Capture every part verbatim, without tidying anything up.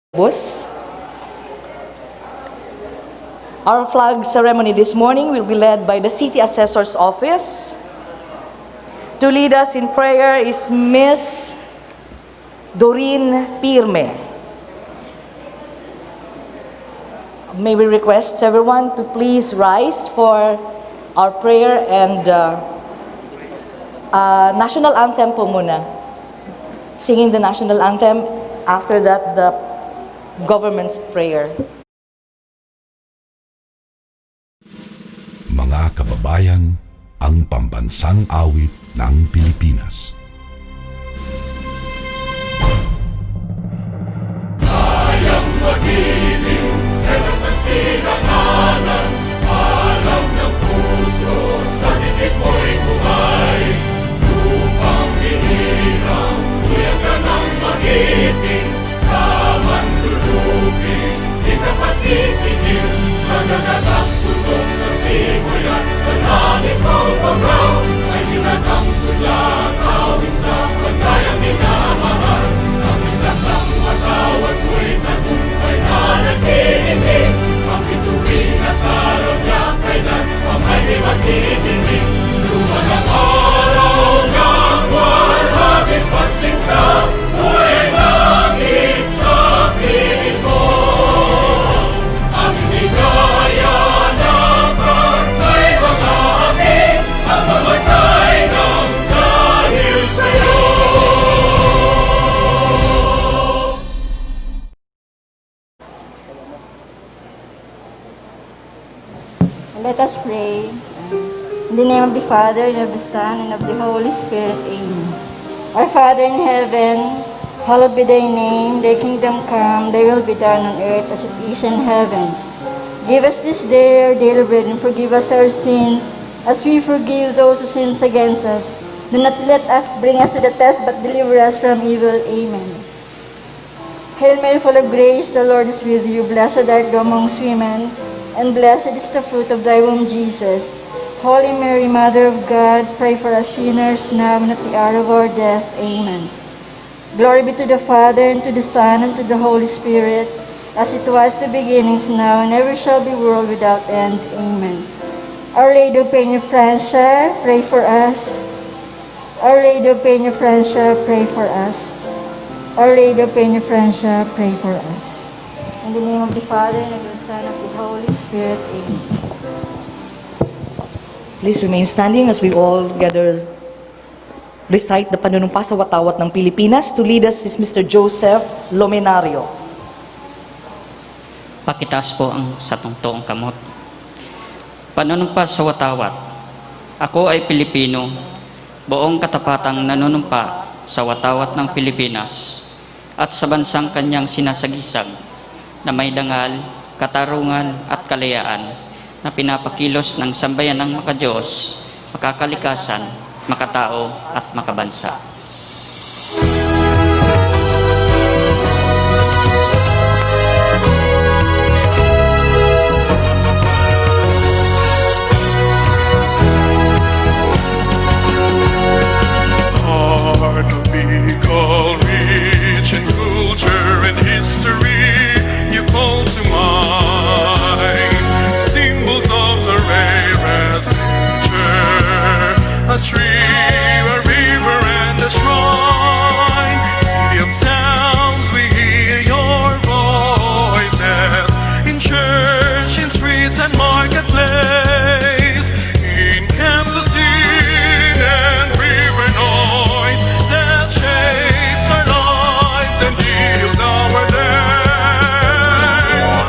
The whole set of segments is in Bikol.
Bus. Our flag ceremony this morning will be led by the City Assessor's Office. To lead us in prayer is Miss Doreen Pirme. May we request everyone to please rise for our prayer and, uh, uh, national anthem po muna. Singing the national anthem, after that, the government's prayer. Mga kababayan, ang pambansang awit ng Pilipinas. Kayang magiliw, kaya sa sinangalan, alam ng puso, sa dikit mo'y buhay. Lupang hinirang, kuya ka ng magiting, sa manlulupi, di ka pasisigil, sa nagagat putok, sa simoy at sa langit mong pagaw, ay hinatang ko lang awit sa pagkayang minamahal. Ang isla kang matawag mo'y tagumpay na nag-iitim. Ang bituin at araw niya kailan pa may di matitigil. Duman ang araw na buwan, hagit pagsinta, buhay langit sa piling mo. Ang ligaya na pag may mga api, ang mamatay ng dahil sa'yo. Let us pray. In the name of the Father, and of the Son, and of the Holy Spirit. Amen. Our Father in heaven, hallowed be thy name. Thy kingdom come, thy will be done on earth as it is in heaven. Give us this day our daily bread, and forgive us our sins, as we forgive those who sins against us. Do not let us bring us to the test, but deliver us from evil. Amen. Hail Mary, full of grace, the Lord is with you. Blessed art thou amongst women, and blessed is the fruit of thy womb, Jesus. Holy Mary, Mother of God, pray for us sinners, now and at the hour of our death. Amen. Glory be to the Father, and to the Son, and to the Holy Spirit, as it was in the beginning, is now, and ever shall be, world without end. Amen. Our Lady of Peñafrancia, pray for us. Our Lady of Peñafrancia, pray for us. Our Lady of Peñafrancia, pray for us. In the name of the Father, and of the Son, and of the Holy Spirit. Amen. Please remain standing as we all gather recite the Panunumpa sa Watawat ng Pilipinas. To lead us is Mister Joseph Lomenario. Pakitaas po ang satong toong kamot. Panunumpa sa watawat. Ako ay Pilipino, buong katapatang nanunumpa sa watawat ng Pilipinas at sa bansang kanyang sinasagisag na may dangal, katarungan at kalayaan na pinapakilos ng sambayanang maka-Diyos, makakalikasan, makatao at makabansa. Heart of Bicol, rich in culture and history, you call to mind symbols of the rarest nature, a tree, a river, and a shrine. City of sounds, we hear your voices in church, in street, and marketplace. In campus din and river noise that shapes our lives and yields our days.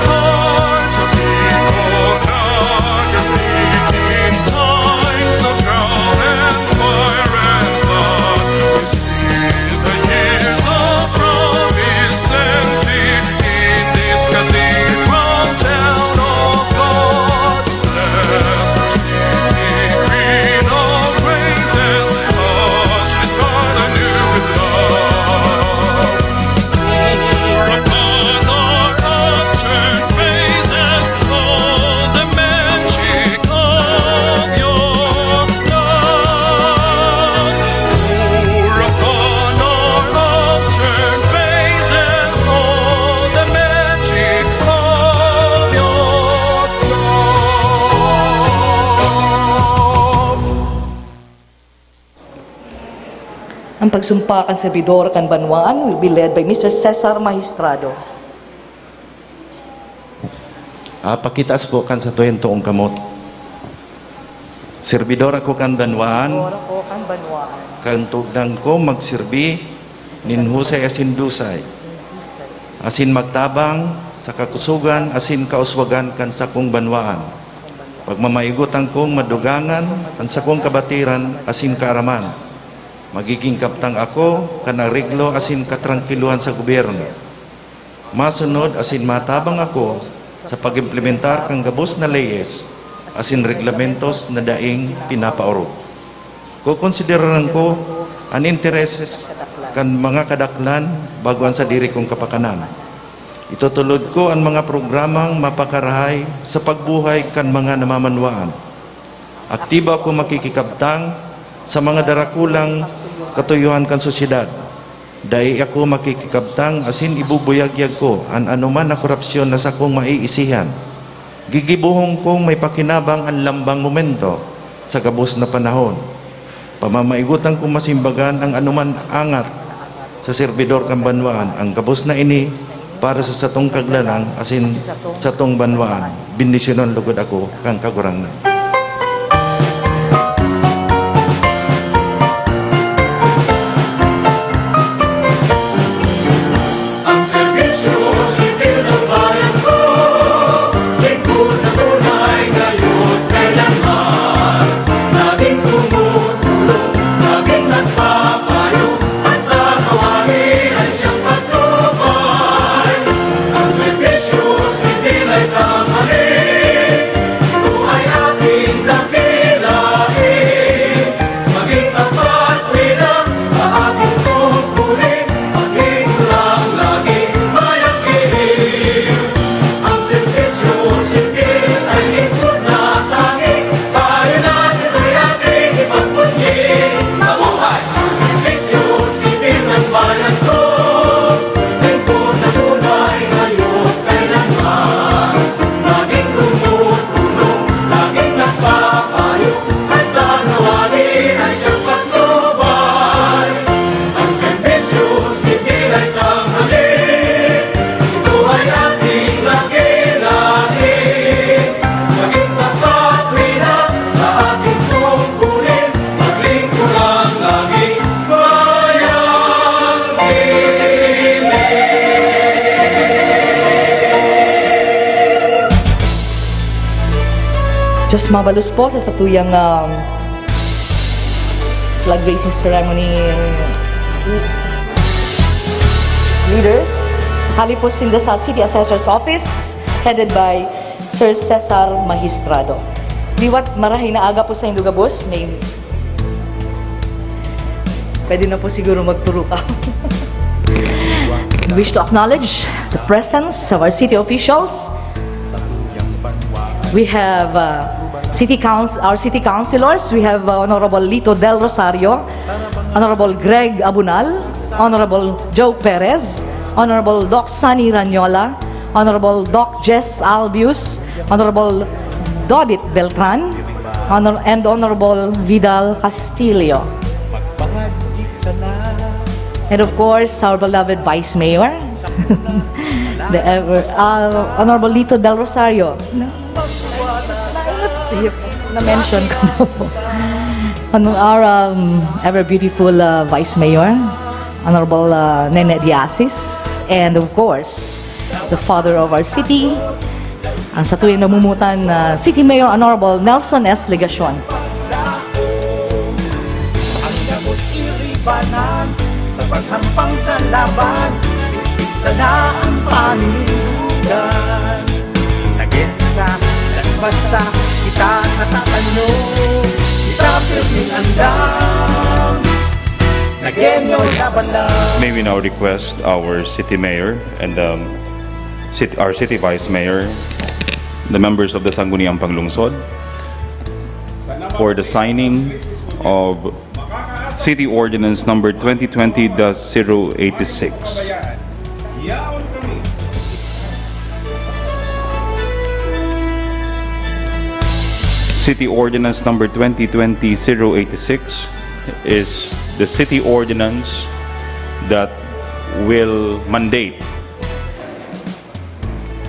Hearts of people, Naga City in times of drought and Ang pagsumpa kan servidor kan banwaan will be led by Mister Cesar Magistrado. Ah, pakitaas po kan satuyang toong kamot. Servidor ako kan banwaan. Servidor ako kan banwaan. Kan tugdan ko magsirbi nin husay asin dusay, asin magtabang sa kakusogan asin kauswagan kan sakong banwaan. Pagmamaigotan kong madugangan an sakong kabatiran asin kaaraman. Magiging kabtang ako kan areglo asin katrangkilohan sa gobyerno. Masunod asin matabang ako sa pag-implementar kan gabos na leyes asin reglamentos na daing pinapaorog. Kokonsideraran ko an interes kan mga kadaklan bago an sadiri kong kapakanan. Itutulod ko an mga programang mapakarahay sa pagbuhay kan mga namamanwaan. Aktibo ako makikikabtang sa mga darakulang katuyohan kan sosyedad. Dai ako makikikabtang asin ibubuyagyag ko an anoman na korupsyon na sakong maiisihan. Gigibohon kong may pakinabang an lambang momento sa gabos na panahon. Pamamaigotan kong masimbagan ang anoman angat sa servidor kan banwaan. Ang gabos na ini para sa satong Kaglalang asin satong banwaan. Bendisyonan lugod ako kan Kagurangnan. Ang serbisyo, sibil ng bayan ko, lingkod na tunay, ngayon, kailanman. Laging tumutulong, laging nagpapayo, at sa gawain ay siyang patnubay. Ang serbisyo, sibil ay tanghali, ito ay ating dakilain. Maging tapat, reyna, sa ating tungkulin. Maging lang lagi mayagpili. Ang serbisyo, sibil ay lingkod na tangi. Tayo na dito'y ating ipagpunyi. Mabuhay! Ang serbisyo, sibil ng bayan ko. Lingkod na tunay ngayon, kailanman. Laging tumutulong, laging nagpapayo. At sa gawain ay siyang patnubay. Ang serbisyo, sibil ay tanghali. Ito ay ating laki-laki. Maging tapat, reyna, sa ating tungkulin. Maglingkod ang laging mayagpili. Diyos mabalos po sa satuyang, um, flag raising ceremony leaders. Hali po sinda sa City Assessor's Office, headed by Sir Cesar Magistrado. Liwat marahay na aga po sa indo gabos. May Pwede na po siguro magturo ka. We wish to acknowledge the presence of our city officials. We have, uh, city council, our city councilors. We have, uh, Honorable Lito Del Rosario, Honorable Greg Abunal, Honorable Joe Perez, Honorable Doc Sunny Ranyola, Honorable Doc Jess Albius, Honorable Dodit Beltran, Honor-, and Honorable Vidal Castillo. And of course, our beloved Vice Mayor, the ever, uh, Honorable Lito Del Rosario. No? Na-mention ko na po. Ano, our, um, ever beautiful, uh, Vice Mayor, Honorable, uh, Nene Diasis, and of course, the father of our city, ang satuyang namumutan na City Mayor Honorable Nelson S. Legacion. Ang gabos iribanan sa paghampang sa laban, ipigsa na ang panindugan. Nagenta, nagbasta, kita natatano, kita pirming andam. Nagenyo laban lang. May we now request our city mayor and, um, cit-, our city vice mayor, the members of the Sangguniang Panglungsod, for the signing of City Ordinance Number twenty twenty dash zero eighty-six. City Ordinance Number twenty twenty zero eighty-six, is the city ordinance that will mandate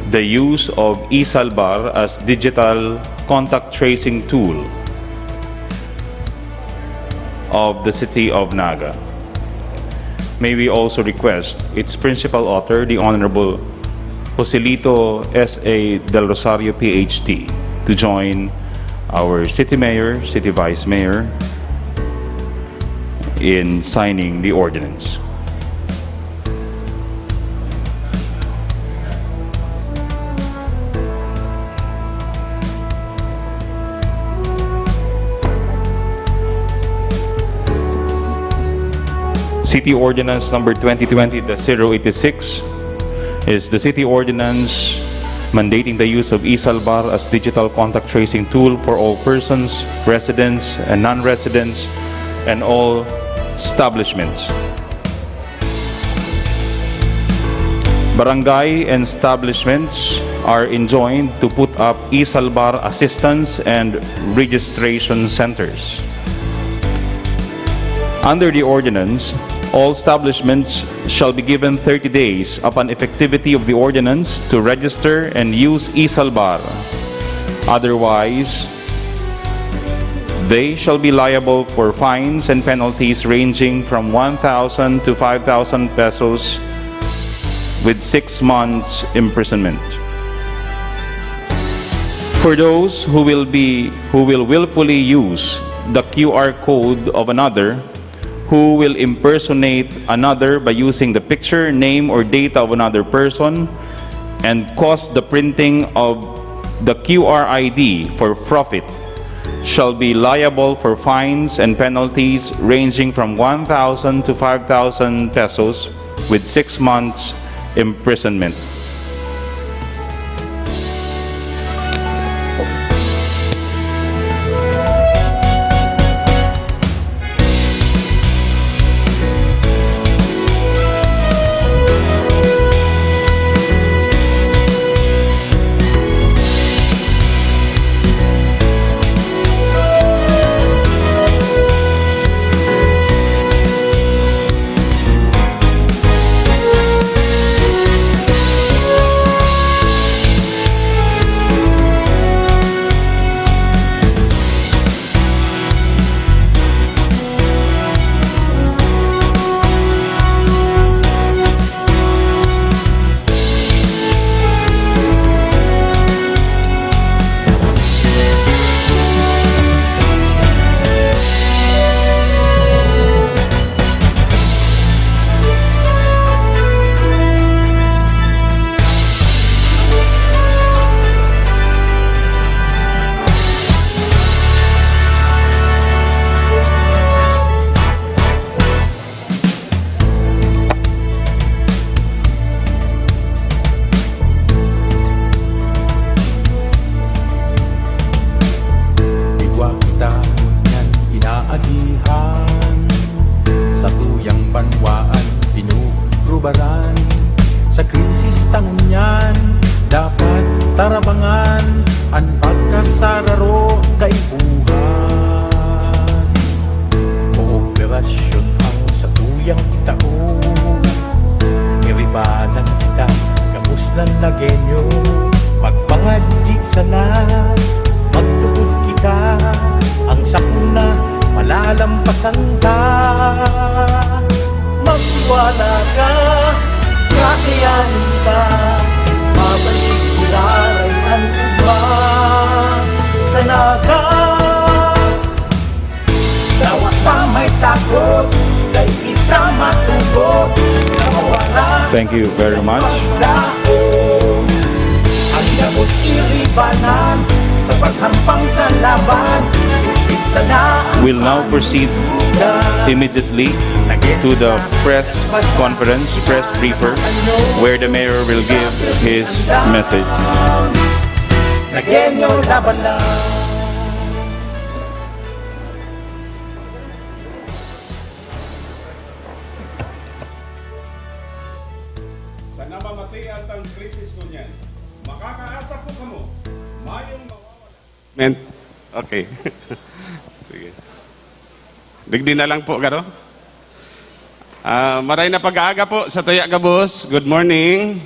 the use of e-Salbar as digital contact tracing tool of the city of Naga. May we also request its principal author, the Honorable Joselito S A Del Rosario, P H D, to join our city mayor, city vice mayor, in signing the ordinance. City Ordinance Number twenty twenty dash zero eighty-six is the city ordinance mandating the use of e-Salbar as digital contact tracing tool for all persons, residents and non-residents, and all establishments. Barangay and establishments are enjoined to put up e-Salbar assistance and registration centers. Under the ordinance, all establishments shall be given thirty days upon effectivity of the ordinance to register and use e-Salbar. Otherwise, they shall be liable for fines and penalties ranging from one thousand to five thousand pesos with six months imprisonment. For those who will be, who will willfully use the Q R code of another, who will impersonate another by using the picture, name, or data of another person and cause the printing of the Q R I D for profit, shall be liable for fines and penalties ranging from one thousand to five thousand pesos with six months imprisonment. Igwa kita ngunyan inaagihan, satuyang banwaan pinurubaran. Sa krisis ta ngunyan dapat tarabangan an pagkasararo kaipuhan. Kooperasyon ang satuyang itao. Iribanan kita, gabos na Nagueño. Magpangadyi sana, magtubod kita. Ang sakuna, malalampasan ta. Magtiwala ka, kakayanin ta. Mabalik giraray an ugma sa Naga. Dawa pa may takot, dai kita matubod. Nawawala. Thank you very much. Ang gabos iribanan sa paghampang sa laban. Pizza na ang We'll now proceed immediately to the press conference, press briefer, where the mayor will give his message. Nagueño, laban lang. Sa namamatian tang krisis ngunyan, makakaasa po kamo, mayong mawawala. Men-, okay. Sige. Digdi na lang po, garo. Ah, maray na pag-aaga po sa tuya gabos. Good morning.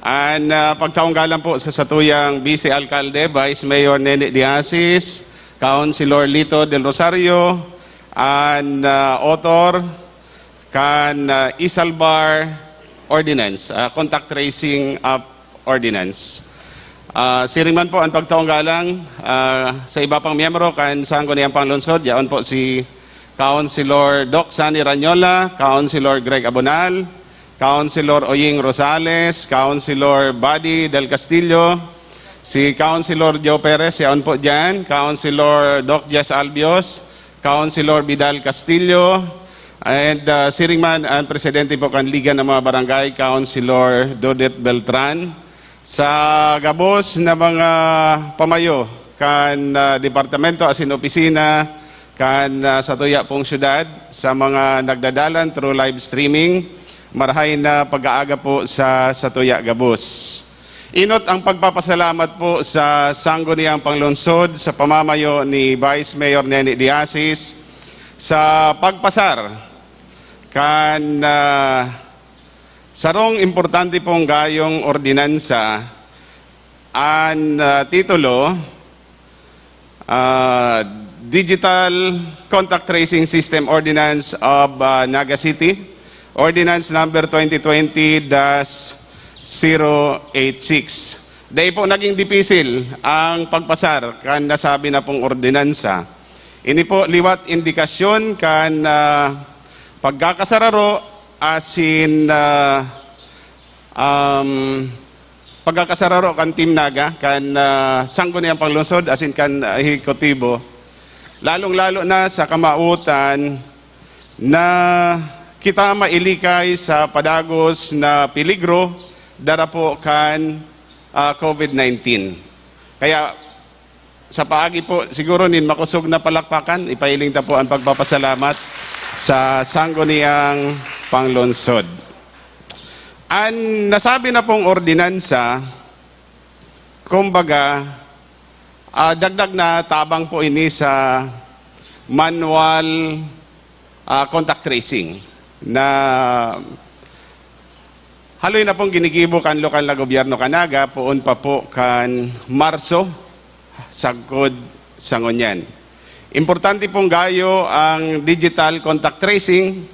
And ah, pagtaong galang po sa satuyang Vice Alcalde, Vice Mayor Nene Diasis, Councilor Lito Del Rosario, and ah, author kan ah, Isalbar Ordinance, ah, Contact Tracing App Ordinance. Ah, siring man po ang pagtaong galang ah, sa iba pang miyembro kan Sangguniang Panglungsod, yaon po si Councilor Doc Sunny Ranyola, Councilor Greg Abonal, Councilor Oying Rosales, Councilor Buddy Del Castillo, si Councilor Joe Perez, yaon po dyan, Councilor Doc Jess Albios, Councilor Vidal Castillo, and ah, siring man ang presidente po kan Liga ng mga Barangay, Councilor Dodit Beltran. Sa gabos na mga pamayo kan ah, departamento asin opisina kan ah, satuya pong syudad, sa mga nagdadalan through live streaming, marahay na pag-aaga po sa satuya gabos. Inot ang pagpapasalamat po sa Sangguniang Panglungsod sa pamamayo ni Vice Mayor Nene Diasis sa pagpasar kan ah, sarong importante pong gayong ordinansa, an ah, titulo, ah, Digital Contact Tracing System Ordinance of ah, Naga City, Ordinance Number twenty twenty dash zero eight six. Dai po naging dipisil ang pagpasar kan nasabi na pong ordinansa. Ini po liwat indikasyon kan ah, pagkakasararo asin ah, um, pagkakasararo kan Team Naga, kan ah, Sangguniang Panglungsod asin kan ehekutibo, lalong-lalo na sa kamawotan na kita mailikay sa padagos na peligro dara po kan ah, COVID nineteen. Kaya sa paagi po siguro nin makosog na palakpakan, ipahiling ta po ang pagpapasalamat sa Sangguniang Panglungsod. An nasabi na pong ordinansa, kumbaga, ah, dagdag na tabang po ini sa manual ah, contact tracing na haloy na pong ginigibo kan lokal na gobyerno kan Naga, poon pa po kan Marso, sagkod sa ngunyan. Importante pong gayo ang digital contact tracing.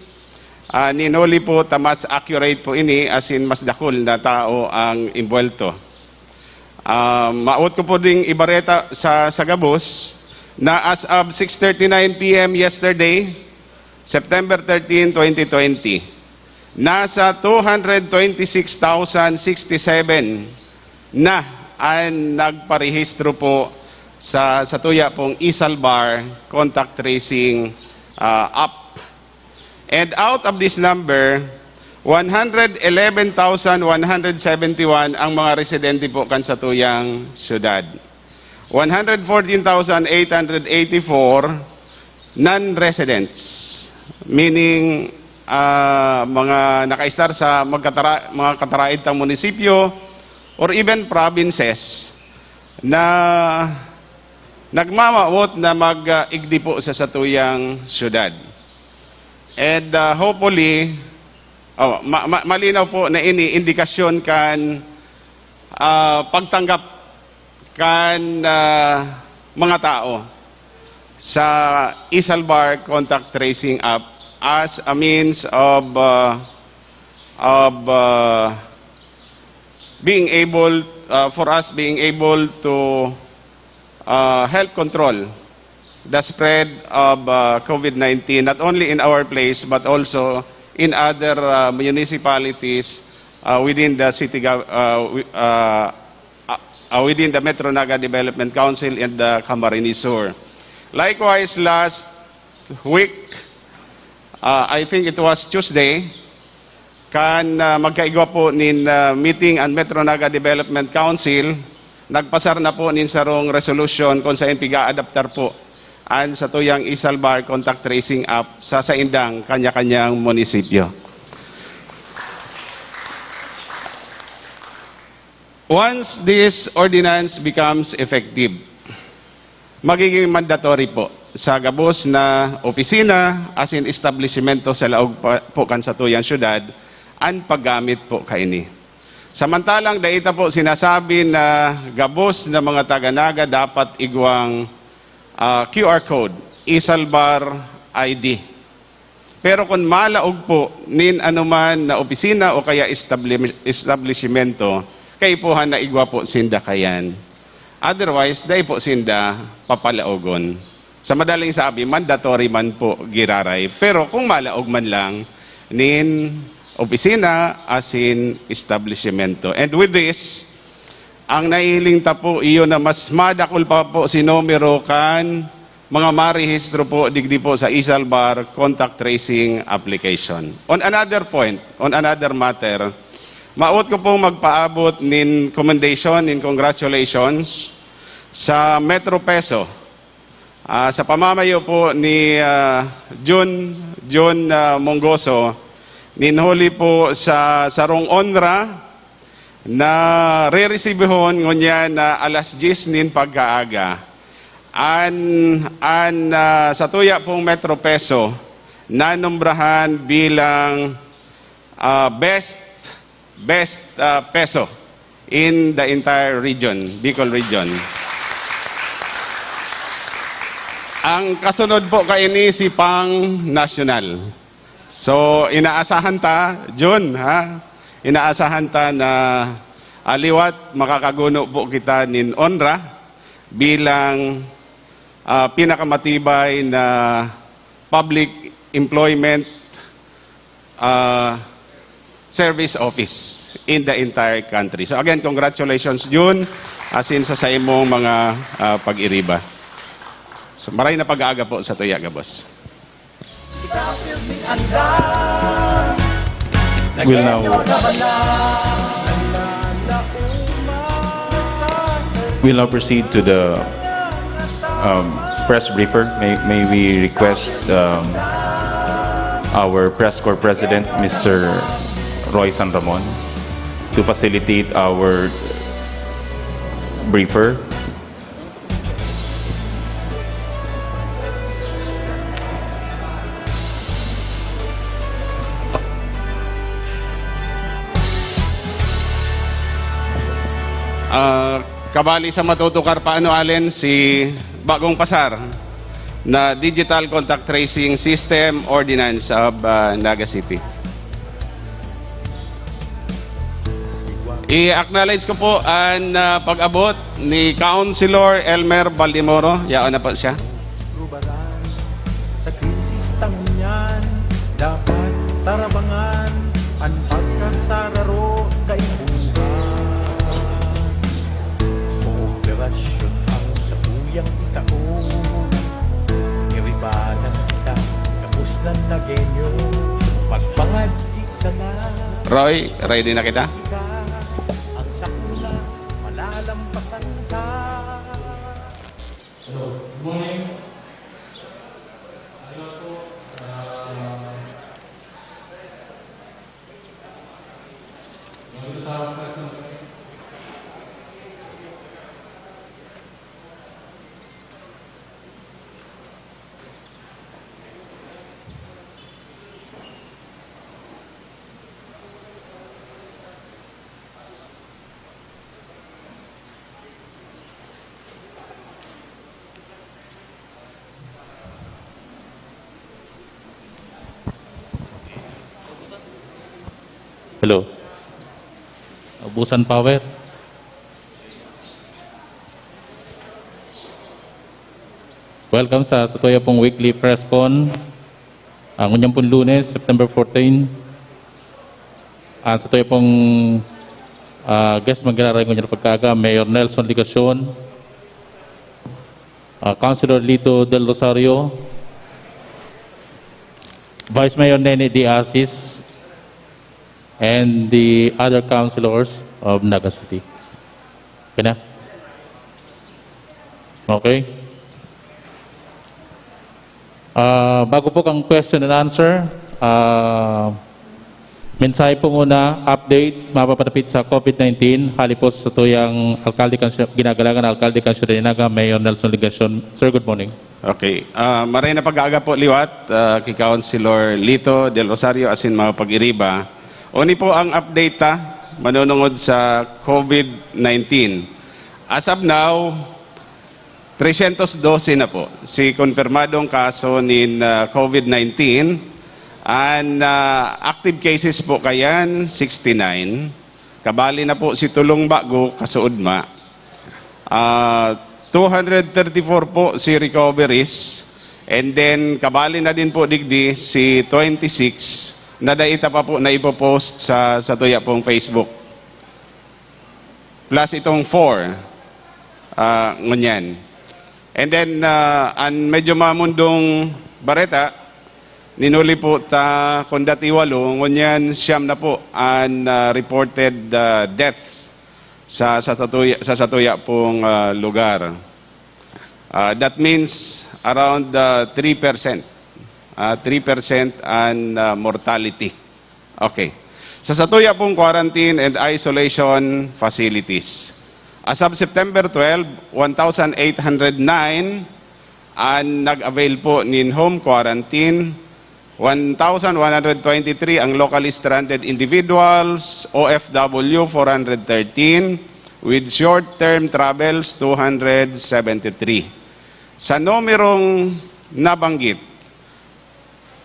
Ah, nin huli po ta mas accurate po ini, asin mas dakul na tao ang imbuwelto. Ah, maot ko po ding ibareta sa, sa gabos na as of six thirty-nine P M yesterday, September thirteen, twenty twenty, nasa two hundred twenty-six thousand sixty-seven na an nagparehistro po sa, sa tuya pong Isalbar contact tracing ah, app. And out of this number, one hundred eleven thousand one hundred seventy-one ang mga residente po kan satuyang syudad. One hundred fourteen thousand eight hundred eighty-four non-residents, meaning ah, mga nakaistar sa magkatara, mga kataraid tang munisipyo or even provinces na nagmamawot na mag-igdi po sa satuyang syudad. And ah, hopefully, oh, ma- ma- malinaw po na ini indikasyon kan ah, pagtanggap kan ah, mga tao sa Isalbar Contact Tracing App as a means of ah, of ah, being able ah, for us being able to ah, help control the spread of ah, COVID nineteen, not only in our place but also in other ah, municipalities ah, within the city gov- ah, wi- ah, ah, ah, within the Metro Naga Development Council and the Camarines Sur. Likewise, last week, ah, I think it was Tuesday, kan ah, magkaigwa po nin ah, meeting an Metro Naga Development Council, nagpasar na po nin sarong resolution kung saen piga-adaptar po an satuyang Isalbar Contact Tracing App sa saindang kanya-kanyang munisipyo. Once this ordinance becomes effective, magiging mandatory po sa gabos na opisina asin establisimento sa laog pa, po kan satuyang syudad an paggamit po kaini. Samantalang dai ta po sinasabi na gabos na mga taga-Naga dapat igwang, ah, Q R code, e-Salbar I D. Pero kun malaog po nin anoman na opisina o kaya establi-, establisimento, kaipuhan na igwa po sinda kayan. Otherwise, dai po sinda papalaogon. Sa madaling sabi, mandatory man po giraray. Pero kung malaog man lang nin opisina asin establisimento. And with this, ang nahihiling ta po iyo na mas madakul pa po si numero kan mga marehistro po digdi po sa e-Salbar contact tracing application. On another point, on another matter, maot ko pong magpaabot nin commendation, nin congratulations sa Metro Peso, ah, sa pamamayo po ni, ah, Jun, Jun, ah, Mongoso, nin huli po sa sarong onra na reresibihon ngunyan na alas dyes nin pagkaaga. An, an, ah, satuya pong Metro Peso nanombrahan bilang, ah, best, best, ah, peso in the entire region, Bicol region. Ang kasunod po kaini si Pang National. So, inaasahan ta, Jun, ha? Inaasahan ta na, ah, liwat makakaguno po kita nin onra bilang, ah, pinakamatibay na public employment, ah, service office in the entire country. So again, congratulations, Jun, asin sa saimong mga, ah, pag-iriba. So, maray na pag-aaga po satuya gabos. We'll now, we'll now proceed to the um, press briefer. May, may we request um, our press corps president, Mister Roy San Ramon, to facilitate our briefer. Ah, kabali sa matutukar pa, ano, Allen, si bagong pasar na Digital Contact Tracing System Ordinance of, ah, Naga City. I-acknowledge ko po an, ah, pag-abot ni Councilor Elmer Baldemoro. Yaon na po siya. Rubaran sa krisis ta ngunyan, dapat tarabangan an pagkasararo kaipuhan. Kooperasyon ang satuyang itao, iribanan kita, gabos na Nagueño, pagpangadi sana. Roy, ready na kita? Ang sakuna, malalampasan ka. Hello, good morning. Ano po? Ah, ano sa press conference? Hello. Ubusan Power. Welcome sa satuya pong weekly press con. Ang unyang pong Lunes, September fourteen. Ang satuya pong ah, guest magiraray ngunyan pagkaaga, Mayor Nelson Legacion, ah, Councilor Lito Del Rosario, Vice Mayor Nene De Asis, and the other councilors of Naga City. Okay na? Okay. Ah, bago po kang question and answer, ah, mensahe po muna, update, mapapatapit sa COVID nineteen, hali po sa tuyang alkalde kan Syo-, ginagalagan na alkalde kan Siyudad ni Naga, Mayor Nelson Legacion. Sir, good morning. Okay. Ah, maray na pag-aaga po liwat, ah, ki Councilor Lito Del Rosario asin mga pag-iriba. Oni po ang update ta manunungod sa COVID nineteen. As of now, tresyentos dose na po si konpirmadong kaso nin, ah, COVID nineteen. An, ah, active cases po kayan, sixty-nine. Kabali na po si tulong bago kasuodma. Ah, two hundred thirty-four po si recoveries. And then, kabali na din po digdi si twenty-six na dai ta pa po naipopost sa, sa tuya pong Facebook. Plus itong four, ah, ngunyan. And then, ah, an medyo mamundong bareta, ninuli po ta, kung dati walo, ngunyan siyam na po an, ah, reported, ah, deaths sa, sa satuya, sa satuya pong, ah, lugar. Ah, that means around, ah, three percent. Ah, three percent an, ah, mortality. Okay. Sa satuya pong quarantine and isolation facilities. As of September twelve, one thousand eight hundred nine an nag-avail po nin home quarantine, one thousand one hundred twenty-three ang locally stranded individuals, O F W four hundred thirteen, with short-term travels two hundred seventy-three. Sa numerong nabanggit,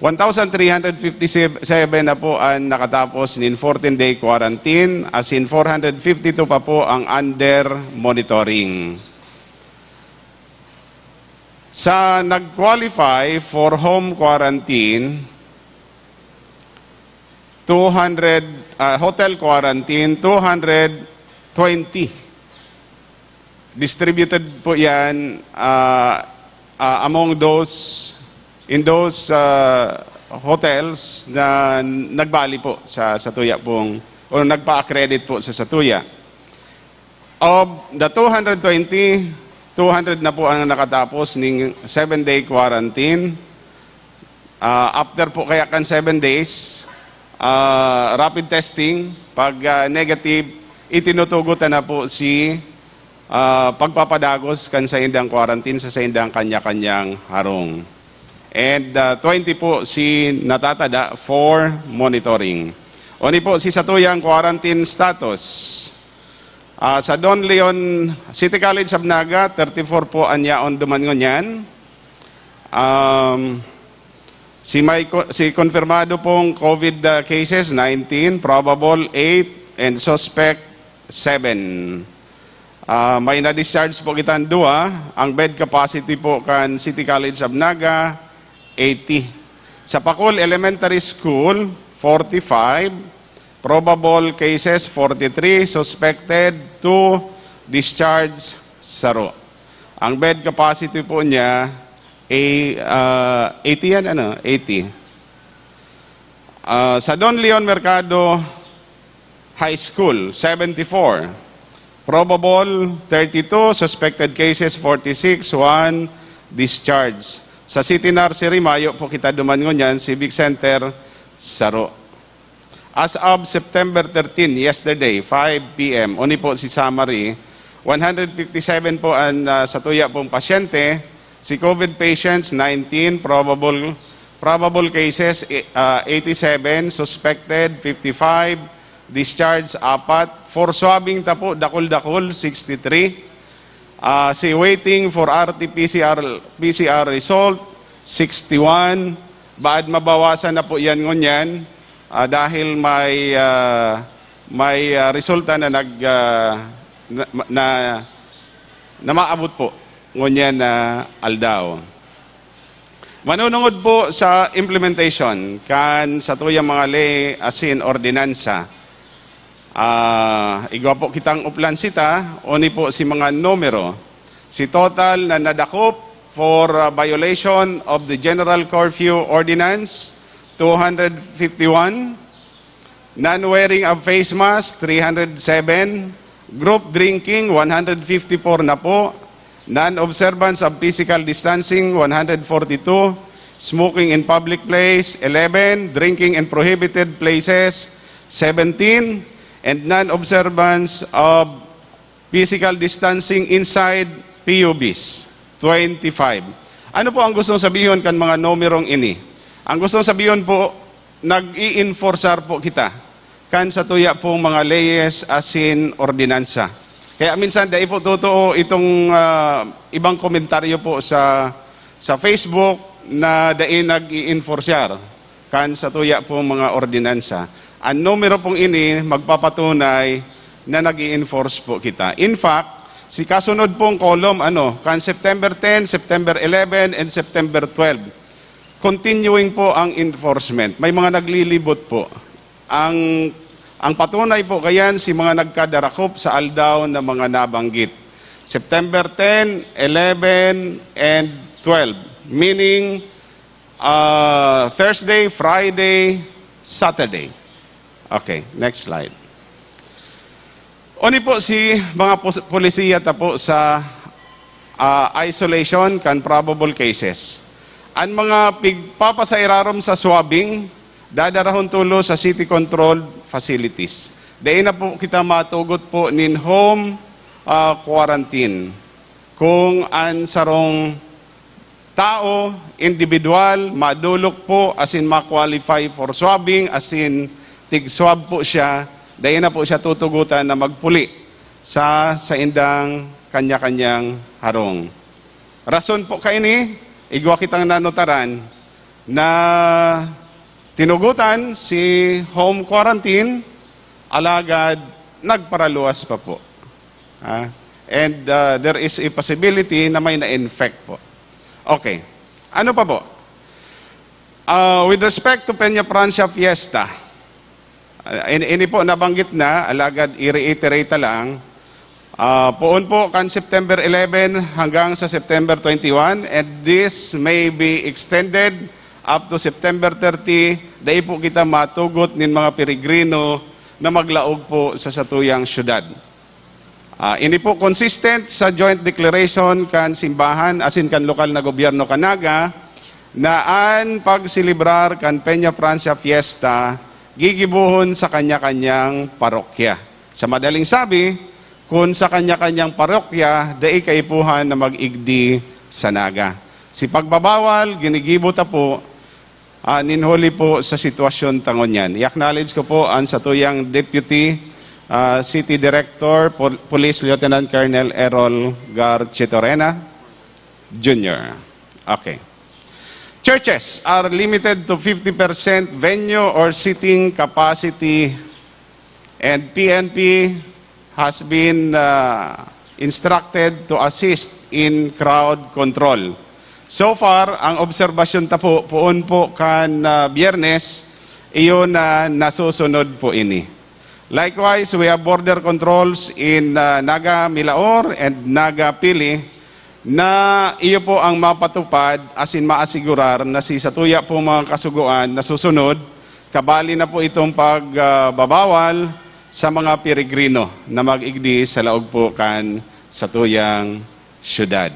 one thousand three hundred fifty-seven na po ang nakatapos nin fourteen-day quarantine, asin four hundred fifty-two pa po ang under monitoring. Sa nag-qualify for home quarantine, two hundred, ah, hotel quarantine, two hundred twenty. Distributed po yan, ah, ah, among those, in those, ah, hotels na nagbali po sa, sa tuya pong, o nagpa-accredit po sa, sa tuya. Of the two hundred twenty, two hundred na po ang nakatapos ning seven-day quarantine. Ah, after po kaya kan seven days, ah, rapid testing, pag, ah, negative, itinutugot na po si, ah, pagpapadagos kan saindang quarantine sa saindang kanya-kanyang harong. And, ah, twenty po si natatada for monitoring. Oni po si satuyang quarantine status. Ah, sa Don Leon City College of Naga, thirty-four po an yaon duman ngunyan. Um, si may ko-, si konfirmado pong COVID, ah, cases, nineteen, probable, eight, and suspect, seven. Ah, may na-discharge po kitang duwa. Ang bed capacity po kan City College of Naga, eighty. Sa Pacol Elementary School, forty-five. Probable cases, forty-three. Suspected, two. Discharge, saro. Ang bed capacity po niya, a-, ah, eighty yan, ano? Eighty. Ah, sa Don Leon Mercado High School, seventy-four. Probable, thirty-two. Suspected cases, forty-six. One discharge. Sa City Nursery, mayo po kita duman ngunyan, Civic Center, saro. As of September thirteen, yesterday, five P M, oni po si summary, one hundred fifty-seven po ang, ah, satuya pong pasyente, si COVID patients, nineteen, probable, probable cases, eh, ah, eighty-seven, suspected, fifty-five, discharge, apat, for swabbing ta po, dakul-dakul, sixty-three, ah, si waiting for R T P C R, P C R result, sixty-one. Baad mabawasan na po yan ngunyan, ah, dahil may, ah, may, ah, resulta na nag, ah, na, na, na maabot po ngunyan na aldaw. Manunungod po sa implementation kan satuyang mga ley asin ordinansa. Ah, igwa po kitang uplan sita, oni po si mga numero. Si total na nadakop for, ah, violation of the General Curfew Ordinance, two hundred fifty-one. Non-wearing of face mask, three hundred seven. Group drinking, one hundred fifty-four na po. Non-observance of physical distancing, one hundred forty-two. Smoking in public place, eleven. Drinking in prohibited places, seventeen. And non-observance of physical distancing inside P U Bs, twenty-five. Ano po ang gustong sabihon kan mga numerong ini? Ang gustong sabihon po, nag-i-enforcer po kita kan satuya pong mga leyes asin ordinansa. Kaya minsan, dai po totoo itong, ah, ibang komentaryo po sa, sa Facebook na dai nag-i-enforcer kan satuya pong mga ordinansa. Ang numero pong ini magpapatunay na nag-i-enforce po kita. In fact, si kasunod pong column, ano, kan September ten, September eleven, and September twelve, continuing po ang enforcement. May mga naglilibot po. Ang, ang patunay po kayan, si mga nagkadarakop sa aldaw na mga nabanggit. September ten, eleven, and twelve. Meaning, ah, Thursday, Friday, Saturday. Okay, next slide. Oni po si mga pus-, polisiya ta po sa, ah, isolation kan probable cases. An mga pigpapasairarom sa swabbing, dadarahon tulo sa city controlled facilities. Dai na po kita matugot po nin home, ah, quarantine. Kung an sarong tao, individual, madolok po asin ma-qualify for swabbing, asin tig-swab po siya, dai na po siya tutugotan na magpuli sa saindang kanya-kanyang harong. Rason po kaini, igwa kitang nanotaran na tinugotan si home quarantine, alagad nagparaluwas pa po. Ah, and, ah, there is a possibility na may na-infect po. Okay. Ano pa po? Ah, with respect to Peña Francia Fiesta, ah, ini, ini po nabanggit na, alagad i-reiterate lang, ah, poon po kan September eleven hanggang sa September twenty-one, and this may be extended up to September thirty, dai po kita matugot nin mga peregrino na maglaog po sa satuyang syudad. Ah, ini po consistent sa joint declaration kan simbahan asin kan lokal na gobyerno kan Naga na an pagselebrar kan Peña Francia Fiesta gigibohon sa kanya-kanyang parokya. Sa madaling sabi, kun sa kanya-kanyang parokya, dai kaipuhan na mag-igdi sa Naga. Si pagbabawal, ginigibo ta po, ah, nin huli po sa sitwasyon ta ngunyan. I-acknowledge ko po an satuyang Deputy, ah, City Director, Pol-, Police Lieutenant Colonel Errol Garchitorena Junior. Okay. Churches are limited to fifty percent venue or seating capacity, and P N P has been, ah, instructed to assist in crowd control. So far, ang obserbasyon ta po, poon po kan, ah, Biyernes, iyon na nasusunod po ini. Likewise, we have border controls in, ah, Naga Milaor and Naga Pili na iyo po ang mapatupad asin maasigurar na si satuya po mga kasugoan nasusunod, kabali na po itong pagbabawal sa mga peregrino na mag-igdi sa laog po kan satuyang syudad.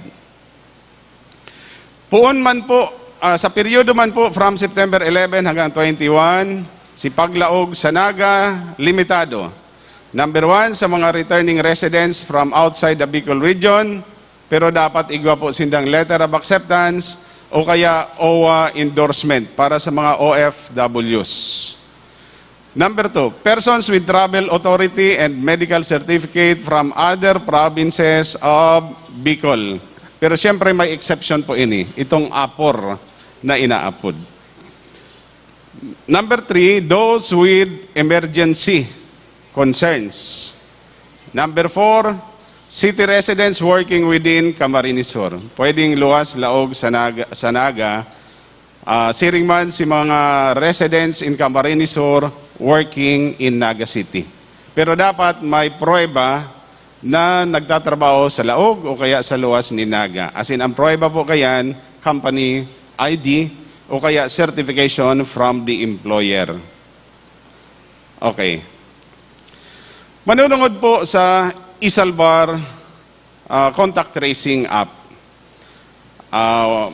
Poon man po, ah, sa peryodo man po from September eleven hanggang twenty-one, si paglaog sa Naga limitado. Number one, sa mga returning residents from outside the Bicol region, pero dapat igwa po sindang letter of acceptance o kaya O W A endorsement para sa mga O F Ws. Number two, persons with travel authority and medical certificate from other provinces of Bicol. Pero siyempre may exception po ini, itong apor na inaapod. Number three, those with emergency concerns. Number four, city residents working within Camarines Sur. Pwedeng luwas laog sa Naga, sa Naga, ah, siring man si mga residents in Camarines Sur working in Naga City. Pero dapat may pruweba na nagtatrabaho sa laog o kaya sa luwas ni Naga. As in, ang pruweba po kayan, company I D o kaya certification from the employer. Okay. Manunungod po sa iSalbar, ah, contact tracing app. Ah,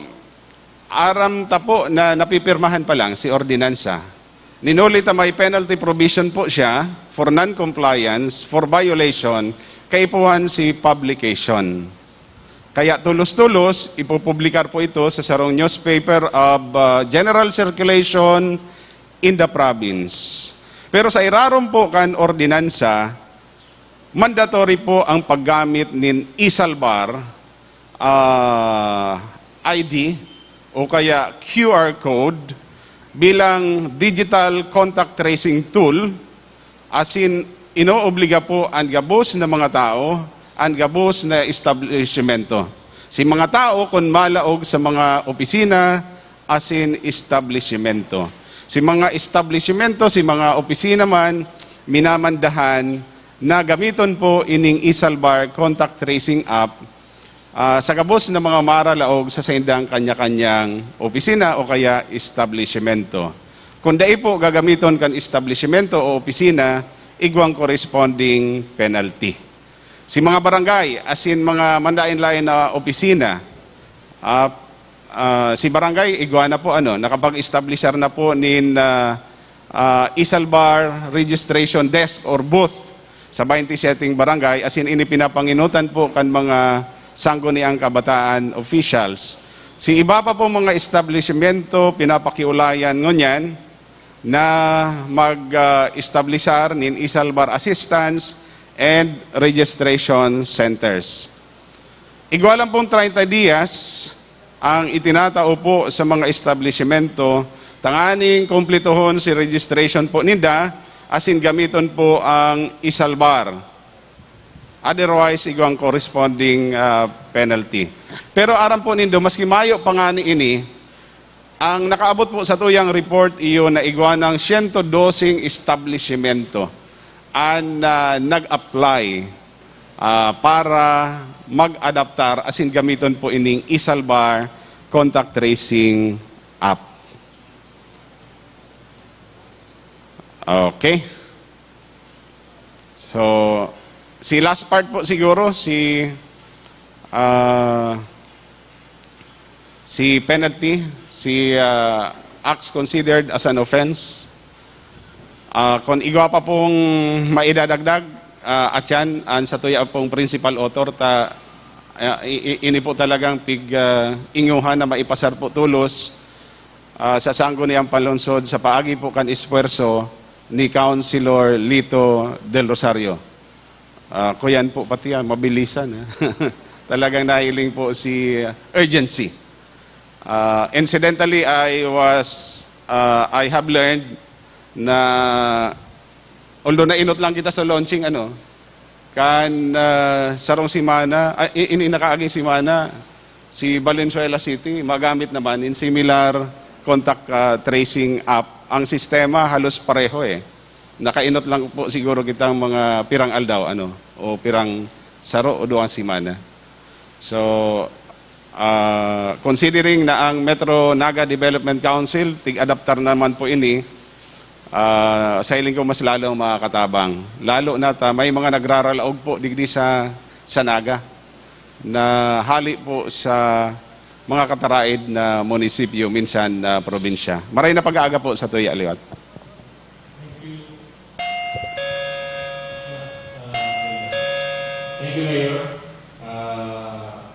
aram ta po na napipirmahan pa lang si ordinansa. Nin huli ta may penalty provision po siya for non-compliance, for violation, kaipuhan si publication. Kaya tolos-tolos, ipopublikar po ito sa sarong newspaper of, ah, general circulation in the province. Pero sa irarom po kan ordinansa, mandatory po ang paggamit nin e-salbar, ah, I D o kaya Q R code bilang digital contact tracing tool, asin inoobliga po an gabos na mga tao, an gabos na establisimento. Si mga tao kun malaog sa mga opisina asin establisimento. Si mga establisimento, si mga opisina man, minamandahan na gamiton po ining e-salbar contact tracing app, ah, sa gabos na mga maralaog sa saindang kanya-kanyang opisina o kaya establisimento. Kung dai po gagamiton kan establisimento o opisina, igwang corresponding penalty. Si mga barangay, asin mga manlaen-laen na opisina, ah, ah, si barangay, igwa na po, ano, nakapag-establishar na po nin, ah, ah, e-salbar registration desk or booth sa baynte seteng barangay, asin ini pinapanginutan po kan mga Sangguniang Kabataan officials. Si iba pa po mga establisimento, pinapakiulayan ngunyan na mag, ah, establishar nin e-salbar assistance and registration centers. Igwa lang pong treinta dias ang itinatao po sa mga establisimento tanganing kumplituhon si registration po ninda asin gamiton po ang e-salbar. Otherwise, igwang corresponding, ah, penalty. Pero aram po nindo, maski mayo pa ngani ini, ang nakaabot po sa tuyang report iyo na igwa ng siyento doseng establisimento an, ah, nag-apply, ah, para mag-adaptar asin gamiton po ining e-salbar contact tracing app. Okay. So, si last part po siguro, si, ah, si penalty, si, ah, acts considered as an offense. Ah, kung igwa pa pong maidadagdag, ah, atyan, an satuya pong principal author, ta, ah, i-, i-, ini po talagang pig, ah, inguhan na maipasar po tolos, ah, sa Sangguniang Panlungsod sa paagi po kan esfuerso ni Councilor Lito Del Rosario. Ah, kuyan po pati yan, mabilisan, ha? Talagang nahiling po si, ah, urgency. Ah, incidentally, I was, ah, I have learned na, although nainot lang kita sa launching, ano, kan, ah, sarong semana, ay, i-, ini nakaaging semana, si Valenzuela City, magamit naman in similar contact, ah, tracing app. Ang sistema halos pareho, eh. Nakainot lang po siguro kitang mga pirang aldaw, ano, o pirang saro o duwang semana. So, ah, considering na ang Metro Naga Development Council, tig-adaptar naman po ini, ah, sa hiling ko mas lalong makakatabang. Lalo na ta may mga nagraralaog po digdi sa, sa Naga na hali po sa mga kataraid na munisipyo, minsan na probinsya. Maray na pag-aaga po sa tuya liwat. Thank you, Mayor. Ah,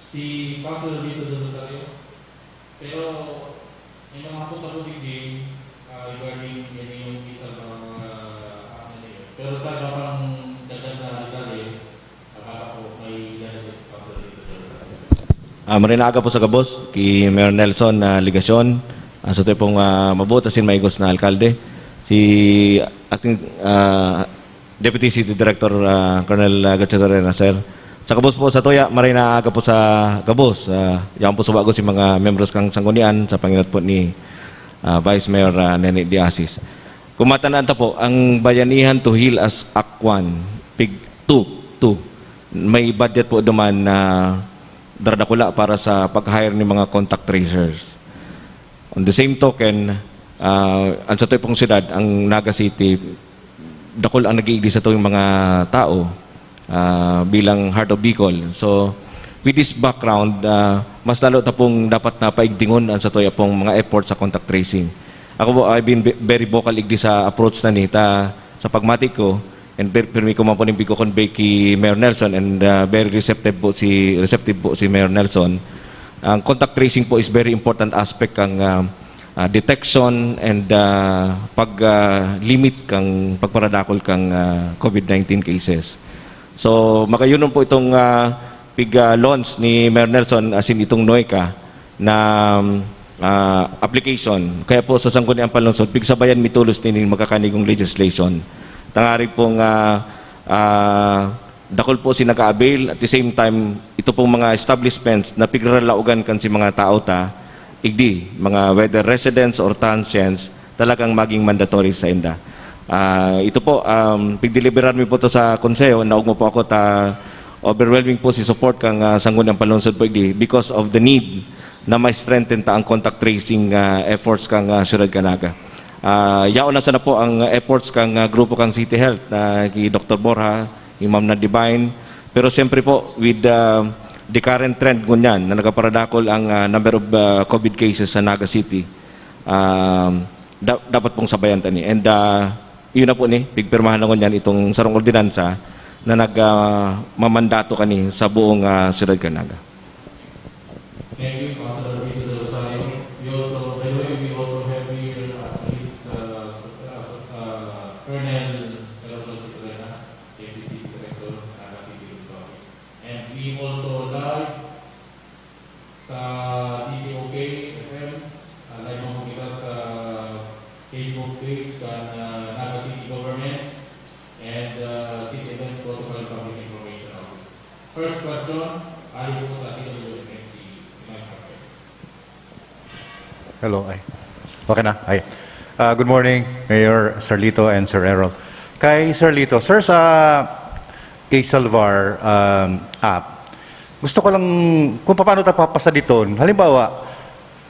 si Councilor Vito Del Rosario. Pero, may mga hapot ako digdi, ah, regarding yan yung isa sa mga, ah, ano yun. Pero sa iba pang dagdag na detalye, baka po may dagdag si Councilor Vito Del Rosario. Ah, maray na aga po sa gabos, ki Mayor Nelson, ah, Legacion, ang satuya pong, ah, mabuot asin maigos na alkalde, si Acting, ah, Deputy City Director, ah, Colonel, ah, Gachadorena, sir. Sa gabos po satuya, maray na aga po sa gabos. Ah, yaon po subago si mga miyembros kan Sanggunian sa pangenot po ni, ah, Vice Mayor, ah, Nene de Asis. Kung matanaan ta po, ang Bayanihan to Heal as Act one, pig two, two, may budget po duman na daradakula para sa pag-hire ni mga contact tracers. On the same token, ah, ang satuya pong syudad, ang Naga City, dakul ang nag-iigdi sa tuwing mga tao, ah, bilang Heart of Bicol. So, with this background, ah, mas lalo ta pong dapat na paigdingon ang satuya pong mga effort sa contact tracing. Ako po, I've been ve-, very vocal igdi sa approach na nita sa pagmati ko, And per-, permi ko man po ning pigko-convey ki Mayor Nelson, and, ah, very receptive po si, receptive po si Mayor Nelson. Ang contact tracing po is very important aspect kang, ah, ah, detection and, ah, pag, ah, limit kang pagparadakol kang, ah, COVID nineteen cases. So, makayunon po itong, ah, pig, ah, launch ni Mayor Nelson, as in itong NOECA na, ah, application. Kaya po sa Sangguniang Panlungsod, pigsabayan mi tolos nin magkakanigong legislation. Tangari pong, ah, ah, dakul po si nag-a-avail. At the same time, ito pong mga establishments na pigralaogan kan si mga tao ta, igdi, mga whether residents or transients, talagang maging mandatory sa inda. Ah, ito po, um, pigdeliberar mi po to sa Konseho, naugmo po ako ta overwhelming po si support kang, ah, Sangguniang Panlungsod po igdi because of the need na ma-strengthen ta ang contact tracing, ah, efforts kang, ah, Siyudad kan Naga. Ah, yaon na sana po ang efforts kang, ah, grupo kang City Health na ki Doktor Borja, ni Ma'am na Divine. Pero siyempre po, with, ah, the current trend ngunyan na nagaparadakol ang, ah, number of, ah, COVID cases sa Naga City, um, da-, dapat pong sabayan ta ni. And, ah, yun na po ni, pigpirmahan na ngunyan itong sarong ordinansa na nag, ah, mamandato kani sa buong, ah, siyudad kan Naga. Thank you, Councilor Vito de Rosario. We also, by the way, we also have here at least uh, uh, Colonel Carlos Citrena, Deputy Director, Naga City Police Office. And we also live sa D C O K F M, uh, live mo kita sa Facebook page kan uh, Naga City Government and uh, City Events Protocol and Public Information Office. First question, ali po sa D W M X C, Mike Rafael. Hello, ay. Okay na? Ay. Ah, good morning, Mayor Sarlito and Sir Errol. Kay Sarlito, sir, sa Salvar um, app, gusto ko lang kung paano ta papasaditon. Halimbawa,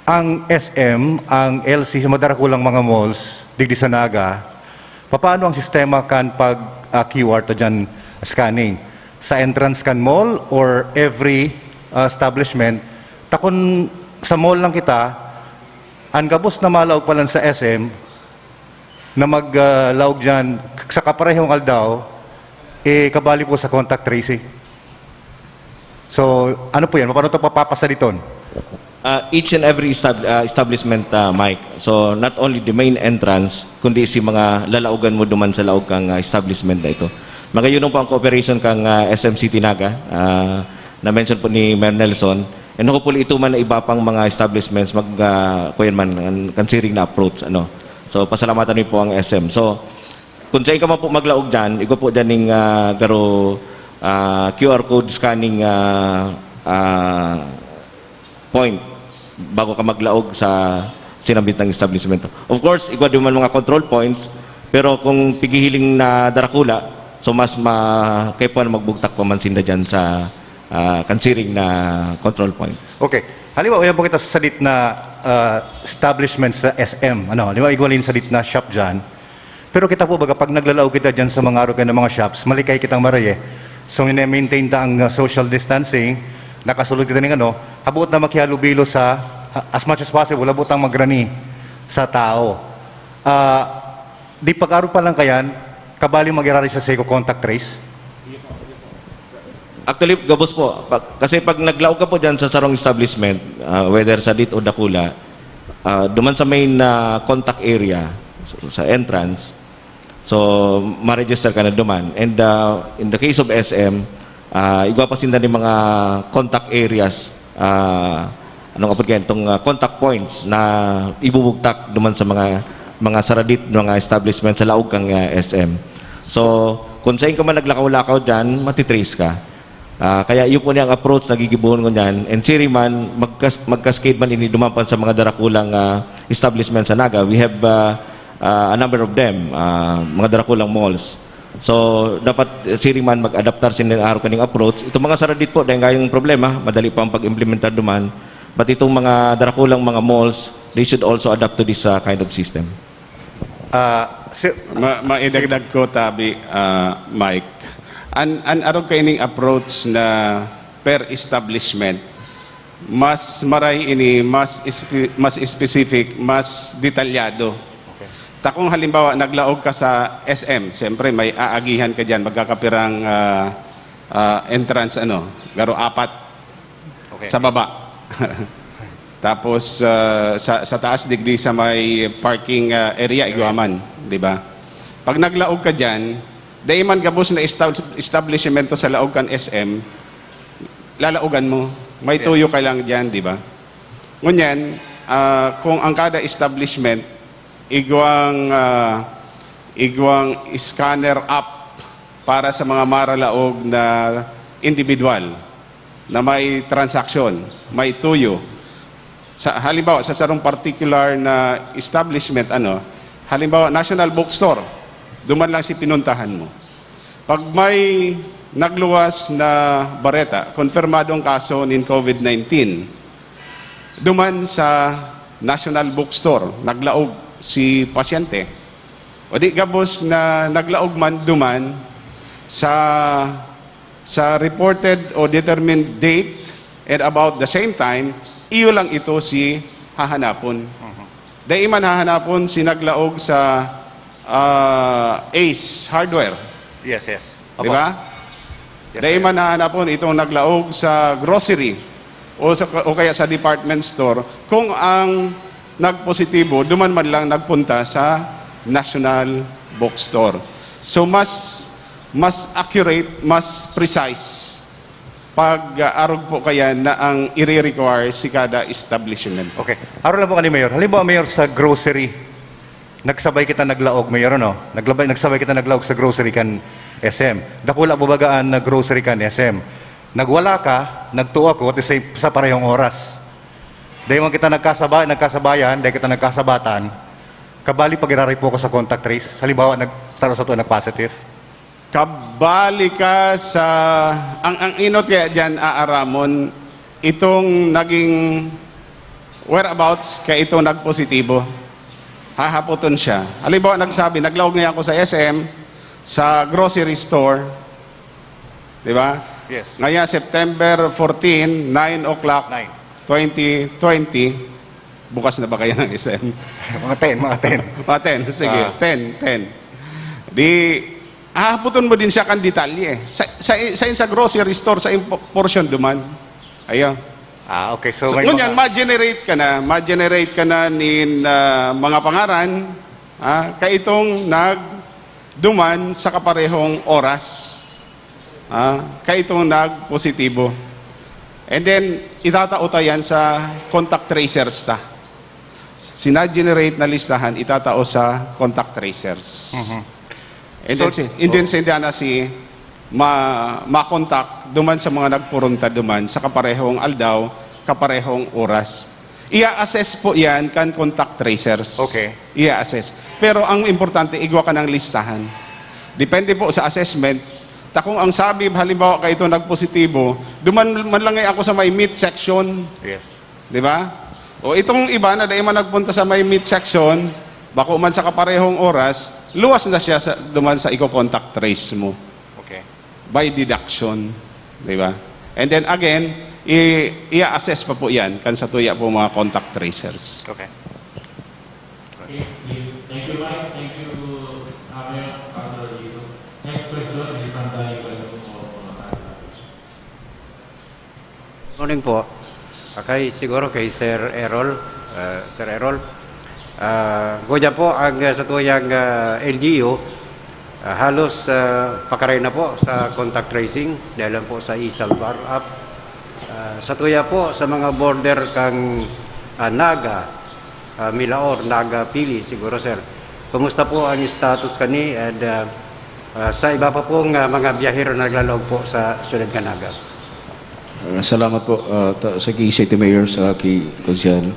ang S M, ang L C, sa madarakulang mga malls, digdi sa Naga, paano ang sistema kan pag ah, Q R ta dyan scanning? Sa entrance kan mall or every ah, establishment? Takon sa mall lang kita, ang gabos na malaog pa lang sa S M na maglaog dyan sa kaparehong aldaw, eh, kabali po sa contact tracing. So, ano po yan? Paano ito papapasaliton? Uh, each and every estab- uh, establishment, uh, Mike. So, not only the main entrance, kundi si mga lalaogan mo duman sa laog kang uh, establishment na ito. Magayunong po ang cooperation kang uh, S M City Naga, uh, na-mention po ni Mayor Nelson. And hopefully, ito man na iba pang mga establishments, mag, uh, kuyan man, kan, kan siring na approach. Ano? So, pasalamatan niyo po ang S M. So, kung saan ka man po maglaog dyan, igwa po dyan ning uh, garo uh, Q R code scanning uh, uh, point bago ka maglaog sa sinambit ng establishment. Of course, igwa din man mga control points, pero kung pigihiling na darakula, so mas ma kaipuhan magbugtak pa man sinda dyan sa uh, kansiring na control point. Okay. Halimbawa, yan po kita sa sadit na uh, establishment sa S M. Ano? Halimbawa, igwalin sadit na shop dyan. Pero kita po, baga, pag naglalaog kita dyan sa mga arugan ng mga shops, malikay kitang maray eh. So, maintain ta ang uh, social distancing, nakasulod kita ng ano, habot na makihalubilo sa, uh, as much as possible, habot ang magrani sa tao. Uh, di pag-aro pa lang kayan, kabali mag-irari sa sego contact trace? Actually, gabos po. Pag, kasi pag naglaog ka po dyan sa sarong establishment, uh, whether sa dit o dakula, uh, duman sa main uh, contact area, sa entrance, so ma-register ka na duman. And uh, in the case of S M, uh, igwa pa sinda ni mga contact areas, uh, anong apod kayo, itong uh, contact points na ibubugtak duman sa mga mga saradit, mga establishment sa laog kang uh, S M. So, kung saan ka man naglakaw-lakaw dyan, matitrace ka. Uh, kaya yun po niya ang approach na gigibuhon ko niyan. And siri man, magkas magkascade man ini duman pa sa mga darakulang uh, establishment sa Naga. We have uh, uh, a number of them, uh, mga darakulang malls. So, dapat siri man mag-adaptar sila araw kaning approach. Itong mga saradit po, dahil nga yung problema, madali pa ang pag-implementar duman. But itong mga darakulang mga malls, they should also adapt to this uh, kind of system. Uh, si, Ma, maidagdag ko, tabi, uh, Mike. An, an arog kaining approach na per establishment, mas maray ini, mas, ispe- mas specific, mas detalyado. Okay. Takong halimbawa, naglaog ka sa S M, siyempre may aagihan ka diyan, magkakapirang, ah, ah, entrance, ano, garo apat Okay. sa baba. Tapos, ah, sa, sa taas digdi sa may parking, ah, area, igwa man, di ba? Pag naglaog ka diyan, dai man gabos na esta-, establishmento sa laog kan S M, lalaogan mo. May Yeah. tuyo ka lang diyan, di ba? Ngunyan, ah, kung ang kada establishment, igwang, ah, igwang scanner app para sa mga maralaog na individual na may transaksyon, may tuyo. Sa, halimbawa, sa sarong particular na establishment, ano, halimbawa, National Bookstore, duman lang si pinuntahan mo. Pag may nagluwas na bareta, konfirmadong kaso nin COVID nineteen, duman sa National Bookstore, naglaog si pasyente. O di gabos na naglaog man duman sa, sa reported o determined date and about the same time, iyo lang ito si hahanapon. Mhm. Dai man hahanapon si naglaog sa, ah, Ace Hardware. Yes, yes. Di Opo. ba? Yes, Dai sir. man hahanapon itong naglaog sa grocery o sa, o kaya sa department store kung ang nagpositibo, duman man lang nagpunta sa National Bookstore. So, mas, mas accurate, mas precise pag, ah, arog po kaya na ang ire-require si kada establishment. Okay. Arog lang po kani, Mayor. Halimbawa, Mayor, sa grocery, nagsabay kita naglaog, Mayor, ano? Naglabay, nagsabay kita naglaog sa grocery kan S M. Dakula po baga an, ah, grocery kan S M. Nagwala ka, nagtuo ako, at sa, sa parehong oras. Dai man kita nagkasaba-, nagkasabayan, dai kita nagkasabatan. Kabali pag iraripot ko sa contact trace, halimbawa, nag-, sa, sa tuwa nag-positive. Kabali ka sa, ang, ang enot kaya diyan aaramon, itong naging whereabouts kaya itong nagpositibo. Hahapoton siya. Halimbawa, nagsabi, "Naglaog niya ako sa S M, sa grocery store." Di ba? Yes. Ngayon, September fourteen, nine o'clock, Nine. twenty twenty. Bukas na ba kaya ng S M? Mga ten, mga ten. Mga ten, sige. Ah. Ten, ten. Di, hahapoton mo din siya kan detalye. Sa, sa, sa, sa grocery store, sa impo-, portion duman. Ayun. Ah, okay. So, So, may ngunyan, mga ma-generate ka na, ma-generate ka na nin, ah, mga pangaran, ah, kaitong nagduman sa kaparehong oras, ah, kaitong nagpositibo. And then, itatao ta yan sa contact tracers ta. Sina-generate na listahan, itatao sa contact tracers. Mhm. And So, then, si, and then, oh. si Diana si ma-, makontak duman sa mga nagpurunta duman sa kaparehong aldaw, kaparehong oras. Ia-assess po yan kan contact tracers. Okay. Ia-assess. Pero ang importante, igwa ka ng listahan. Depende po sa assessment. Ta kung ang sabi, halimbawa, kaito nagpositibo, duman man lang ako sa may meat section. Yes. Di ba? O itong iba na dai man nagpunta sa may meat section, bako man sa kaparehong oras, luwas na siya sa, duman sa iko-contact trace mo. Okay. By deduction. Di ba? And then again, i-, i-assess pa po yan kan sa tuya po mga contact tracers. Okay. Okay, thank you, Mike. Thank you, Amen, Pastor Lito. Next question is from Danny Baldo of Makati. Morning po. Okay, siguro kay Sir Errol. Ah, Sir Errol. Ah, gudya po ang, ah, sa tuyang, ah, L G U, ah, halos, ah, pakaray na po sa contact tracing dahil lang po sa e-Salvar app. Ah, sa tuya po sa mga border kang, ah, Naga, ah, Milaor, Naga, Pili, siguro, sir. Kumusta po ang status kani and, ah, ah, sa iba pa pong, ah, mga biyahero na naglalaog po sa siyudad kan Naga? Ah, salamat po, ah, ta-, sa kay City Mayor, sa kay Konsehal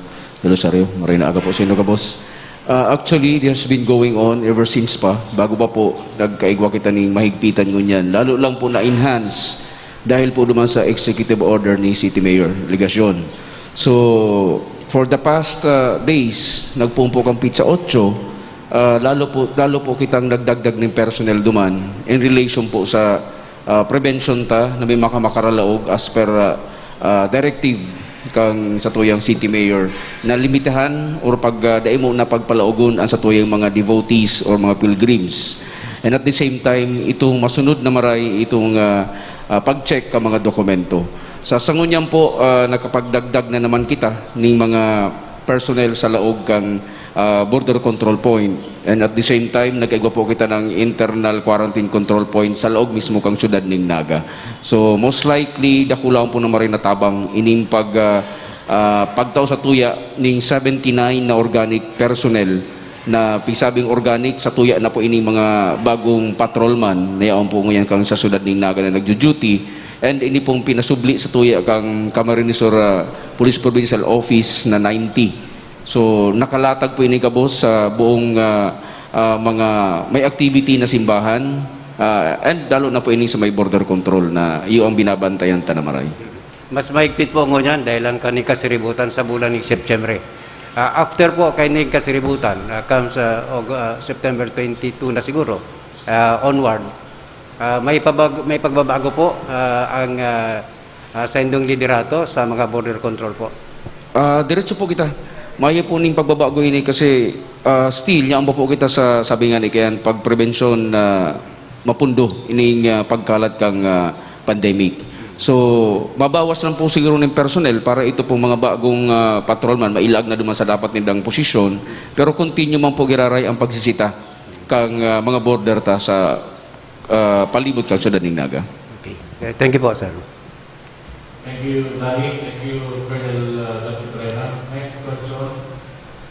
Del Rosario. Maray na aga po sa inyo, gabos. Ah, actually, it has been going on ever since pa, bago pa po nagkaigwa kita ning mahigpitan ngunyan. Lalo lang po na-enhance dahil po duman sa executive order ni City Mayor Legacion. So, for the past, ah, days, nagpoon po kang Pizza Ocho, ah, lalo po, lalo po kitang nagdagdag ng personnel duman in relation po sa, ah, prevention ta na may mga makaralaog as per, ah, ah, directive kang satuyang city mayor na limitahan or pag, ah, dai mo na pagpalaogon ang satuyang mga devotees or mga pilgrims. And at the same time, itong masunod na maray itong, ah, ah, pag-check ka mga dokumento. Sa sangunyan po, ah, nakapagdagdag na naman kita ning mga personnel sa laog kang, ah, border control point. And at the same time, nagkaigwa po kita ng internal quarantine control point sa laog mismo kang syudad ning Naga. So, most likely, dakulaon po na maray na tabang ining pag, ah, ah, pagtao sa tuya ning seventy-nine na organic personnel na pigsabing organic sa tuya na po ining mga bagong patrolman na yaon po ngayon kang sa syudad ning Naga na nagjo-duty. And ini pong pinasubli sa tuya kang Camarines Sur, ah, Police Provincial Office na ninety. So, nakalatag po ini gabos sa buong, ah, ah, mga may activity na simbahan, ah, and lalo na po ini sa may border control na iyo ang binabantayan ta na maray. Mas mahigpit po ngunyan dahil ang kaning kasiributan sa bulan ng Setyembre. Ah, after po kaning kasiributan, ah, comes, ah, Aug-, ah, September twenty-two na siguro, ah, onward, ah, may pabag-, may pagbabago po, ah, ang, ah, ah, sa indong liderato sa mga border control po. Ah, diretso po kita. Mayo po ning pagbabago ini kasi, ah, still, yaon pa po kita sa, sabi nga ni Kian, pagprevensyon na mapundo ining, ah, pagkalat kang, ah, pandemic. So, mabawas lang po siguro ning personnel para ito pong mga bagong, ah, patrolman, mailag na duman sa dapat nindang posisyon, pero continue man po giraray ang pagsisita kang, ah, mga border ta sa, ah, palibot kang syudad ning Naga. Okay. Eh, thank you po, sir. Thank you, Dali. Thank you, Colonel, uh, Don Chibrena. Next question,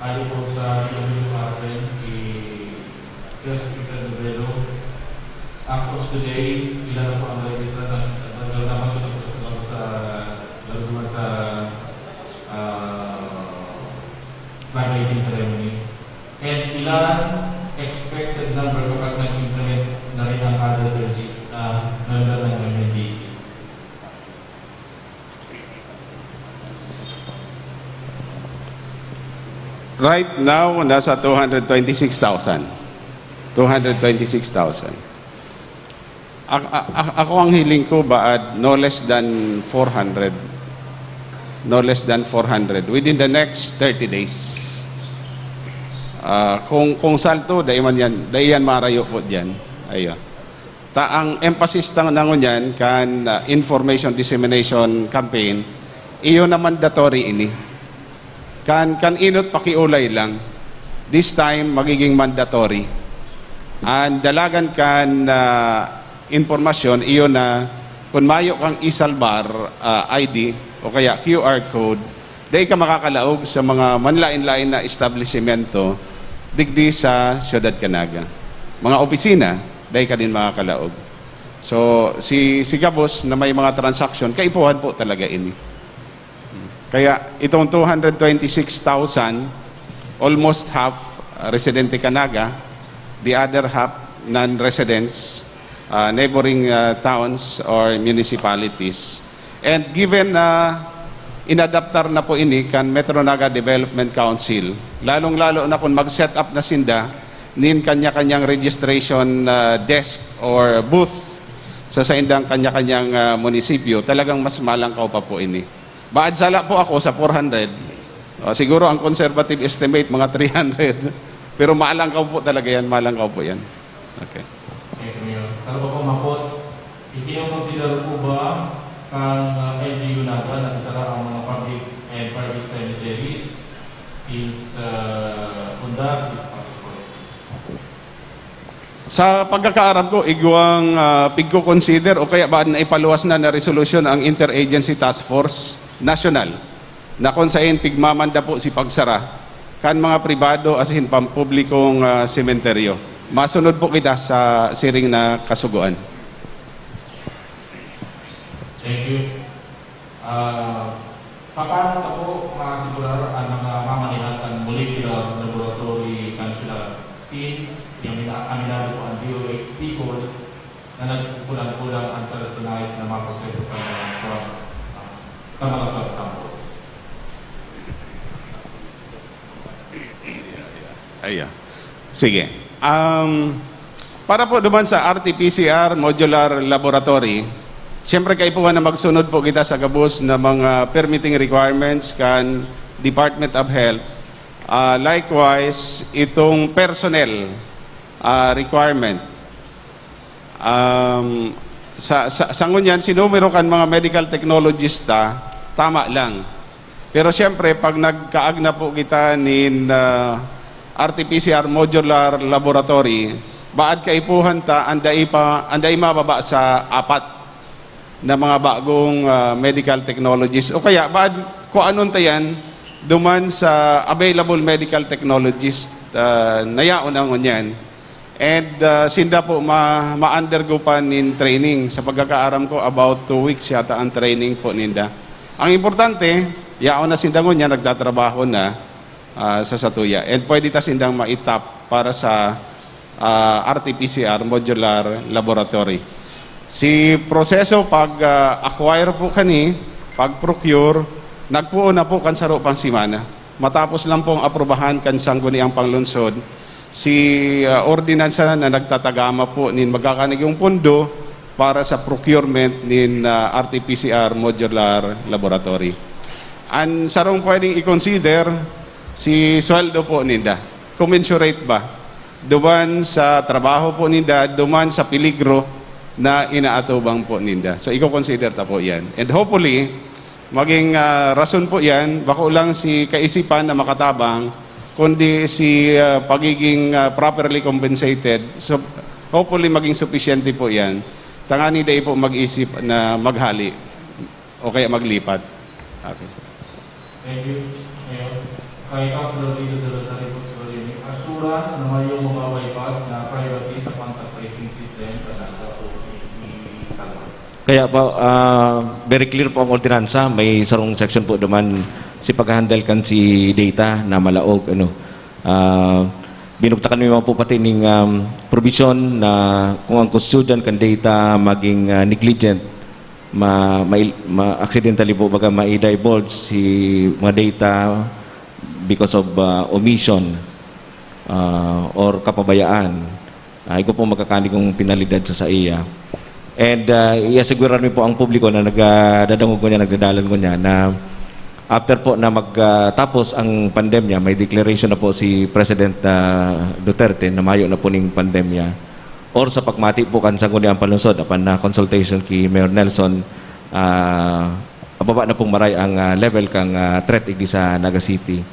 hali po sa D W R N, kay Chris Peter Novelo. As of today, ilan na po ang na-register ng, ng, ng, ng, sa, sa, sa, ah, flag raising ceremony? And ilan expected number kapag nag-implement na rin ang other thirty, ah, member ng M N D C? Right now, nasa two hundred twenty-six thousand. Two hundred twenty-six thousand. A-, a-, a-, ako ang hiling ko, Baad, no less than four hundred. No less than four hundred within the next thirty days. Ah, kung, kung salto, dai man yan, dai yan marayo po diyan. Ayun. Ta ang emphasis ta na ngunyan kan, ah, information dissemination campaign, iyo na mandatory ini. Kan, kan inot pakiolay lang. This time, magiging mandatory. Ang dalagan kan, ah, impormasyon, iyo na kun mayo kang e-salbar, ah, I D o kaya Q R code, dai ka makakalaog sa mga manlain-lain na establisimento digdi sa Siyudad kan Naga. Mga opisina, dai ka din makakalaog. So, si, si gabos na may mga transaksyon, kaipuhan po talaga ini. Kaya itong two hundred twenty-six thousand, almost half, uh, residente kan Naga, the other half non-residents, uh, neighboring, uh, towns or municipalities. And given na inadaptar na po ini kan Metro Naga Development Council, lalong-lalo na kung mag-set up na sinda nin kanya-kanyang registration, uh, desk or booth sa saindang kanya-kanyang, uh, munisipyo, talagang mas malangkaw pa po ini. Baad sala po ako sa four hundred. O, siguro ang conservative estimate, mga three hundred. Pero malangkaw po talaga yan, malangkaw po yan. Okay. Thank you, Mayor. Sa iba pong hapot, ikinokonsidera po ba kan, ah, L G U Naga na isara ang mga public and private cemeteries since, ah, Fundas is public policy? Sa pagkakaaram ko, igwang, ah, pigko-consider o kaya ba na ipaluwas na na resolusyon ang Interagency Task Force National na kung sain pigmamanda po si pagsara kan mga pribado asin pampublikong, ah, sementeryo. Masunod po kita sa siring na kasugoan. Thank you. Ah, paano ta po maasegurar an mga mamanehan kan molecular laboratory kan syudad? Since, aminado po an D O H people na nagkukulang-kulang an personalized na mga proseso kan mga swab, kan mga swab samples. Ayan. Sige. Um, para po duman sa R T P C R modular laboratory, Siyempre, kaipuhan na magsunod po kita sa gabos na mga permitting requirements kan Department of Health. Ah, likewise, itong personnel, ah, requirement. Um, sa, sa, sa ngunyan, si numero kan mga medical technologist ta, tama lang. Pero siyempre, pag nagkaag na po kita nin, ah, R T P C R modular laboratory, baad kaipuhan ta, anday pa, anday mababa sa apat na mga bagong, ah, medical technologies. O kaya, baad kung anon ta yan, duman sa available medical technologies, ah, na yaon ang ngunyan. And, ah, sinda po ma-, ma-undergo pa nin training. Sa pagkakaaram ko, about two weeks yata ang training po ninda. Ang importante, yaon na sinda ngunyan, nagtatrabaho na, ah, sa satuya. And pwede ta sindang maitap para sa, ah, R T P C R modular laboratory. Si proseso pag, ah, acquire po kani, pag procure, nagpuon na po kan saro pang semana. Matapos lang pong aprubahan kan Sangguniang Panglungsod, si, ah, ordinansa na nagtatagama po nin magkakanigong pondo para sa procurement nin, ah, R T P C R modular laboratory. An sarong pwedeng i-consider, si sweldo po ninda. Commensurate ba? Duman sa trabaho po ninda, duman sa peligro na inaatubang po ninda. So, i-consider ta po yan. And hopefully, maging, ah, rason po yan, bako lang si kaisipan na makatabang, kundi si, ah, pagiging, ah, properly compensated. So, hopefully, maging supisyente po yan. Tangani dai po mag-isip na maghali o kaya maglipat. Okay. Thank you, Mayor. Kay Councilor Lito de Rosario po siguro yun, assurance na mayo mababypass na privacy sa contact tracing system sa Naga po ni, ni Salvador. Kaya po, ah, very clear po ang ordinansa. May sarong section po duman si paghahandle kan si data na malaog, ano. Ah, binugtakan mi man po pati ning, um, provision na kung ang custodian kan data maging, ah, negligent, ma-, ma-, ma-, accidentally po, baga, ma-divulge si mga data because of, ah, omission, ah, or kapabayaan. Ah, igwa pong magkakanigong penalidad sa saiya. And, ah, i-asigurar mi po ang publiko na nagdadangog ngunyan, nagdadalan ngunyan na after po na mag, ah, tapos ang pandemya, may declaration na po si President, ah, Duterte na mayo na po ning pandemya. Or sa pagmati po kan Sangguniang Panlungsod, apan na consultation ki Mayor Nelson, ah, mababa na pong maray ang, ah, level kan, ah, threat igdi sa Naga City.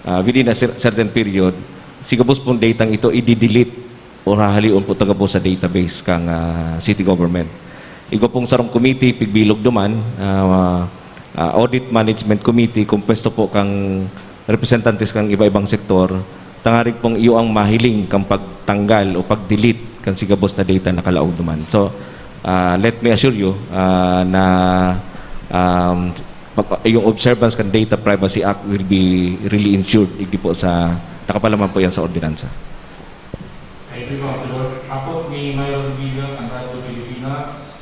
Ah, within a cer-, certain period, si gabos pong datang ito, i-delete or hahalion po ta gabos sa database kan, ah, city government. Igwa pong sarong committee, pigbilog duman, ah, ah, Audit Management Committee, kompuesto po kan representantes kan iba-ibang sektor, tangarig pong iyo ang mahiling kan pagtanggal o pag-delete kan si gabos na data na kalaog duman. So, ah, let me assure you, ah, na, um, pag, yung observance kan Data Privacy Act will be really ensured, igdi po sa, nakapalaman po yan sa ordinansa. Thank you, Councilor. Hapot ni Mayor Revilla kan Radyo Pilipinas,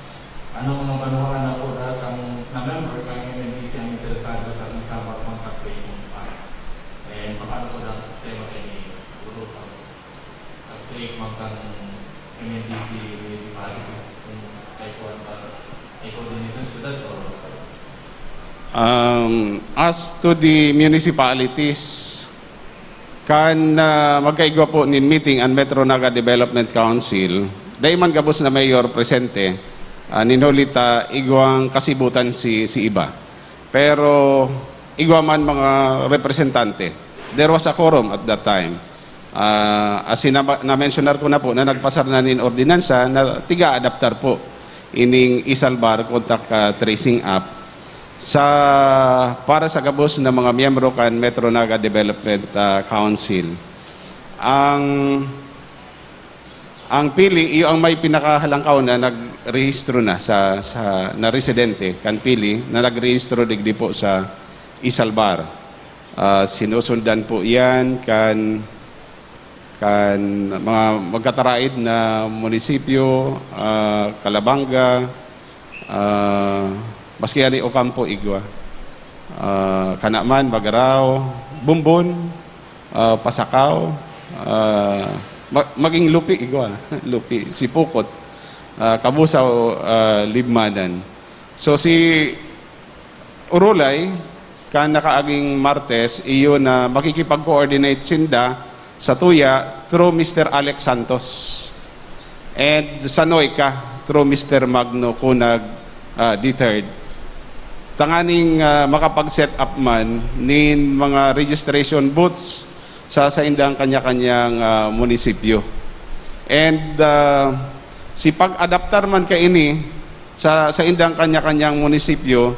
anong mga banwaan na po datang na member kan M M D C ang interesado sa Isabag Contact Tracing Fund? And paano po ang sistema kayo ni Guru pag, pag-create man kan M M D C municipalities? Kung kayo po ang pas-, kayo po din itong syudad o Um, as to the municipalities, kan, ah, magkaigwa po nin meeting an Metro Naga Development Council, dai man gabos na mayor presente, ah, nin huli ta igwang kasibutan si, si iba. Pero igwa man mga representante. There was a quorum at that time. Ah, as in, na-, na-mentionar ko na po na nagpasar na nin ordinansa na tiga-adaptar po ining iSalbar Contact, ah, Tracing App sa, para sa gabos na mga miyembro kan Metro Naga Development, ah, Council. Ang, ang pili, iyo ang may pinakahalangkaw na nagrehistro na sa, sa, na residente kan pili na nagrehistro digdi po sa iSalbar. Ah, sinusundan po iyan kan, kan mga magkataraid na munisipyo, ah, Calabanga, ah, maski ani Ocampo, igwa. Ah, Canaman, Magarao, Bombon, ah, Pasacao, ah, ma-, maging Lupi, igwa. Lupi, Sipocot. ah, Cabusao, ah, Libmanan. So si Urulay, kan nakaaging Martes, iyo na makikipag-coordinate sinda sa tuya through Mister Alex Santos. And sa NOICA through Mister Magno Cunag, ah, the third. Tanganing, ah, makapag-set up man nin mga registration booths sa saindang kanya-kanyang, ah, munisipyo. And, ah, si pag-adaptar man kaini sa saindang kanya-kanyang munisipyo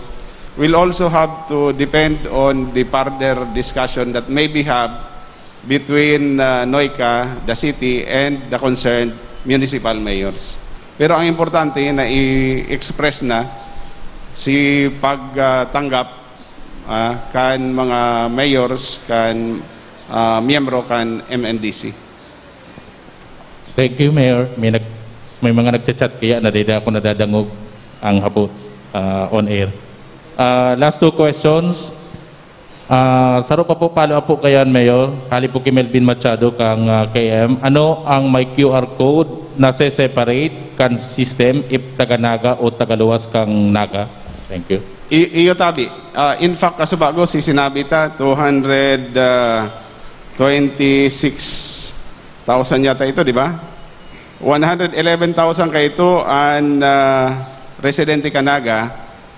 will also have to depend on the further discussion that may be have between, ah, NOICA, the city, and the concerned municipal mayors. Pero ang importante na i-express na si pagtanggap, ah, kan mga mayors, kan, ah, miyembro kan M N D C. Thank you, Mayor. May, nag, may mga nagchat-chat kaya na dida ako nadadangog ang hapot ah, on air. Ah, last two questions. Ah, saro pa po, follow up po kayan, Mayor. Hali po kay Melvin Machado kang ah, K M. Ano ang may Q R code na se-separate kan system if taga Naga o taga luwas kang Naga? Thank you. I- iyo tabi. Ah, in fact, kasubago si sinabi ta, two hundred twenty-six thousand yata ito, di ba? One hundred eleven thousand kaito an ah, residente kan Naga,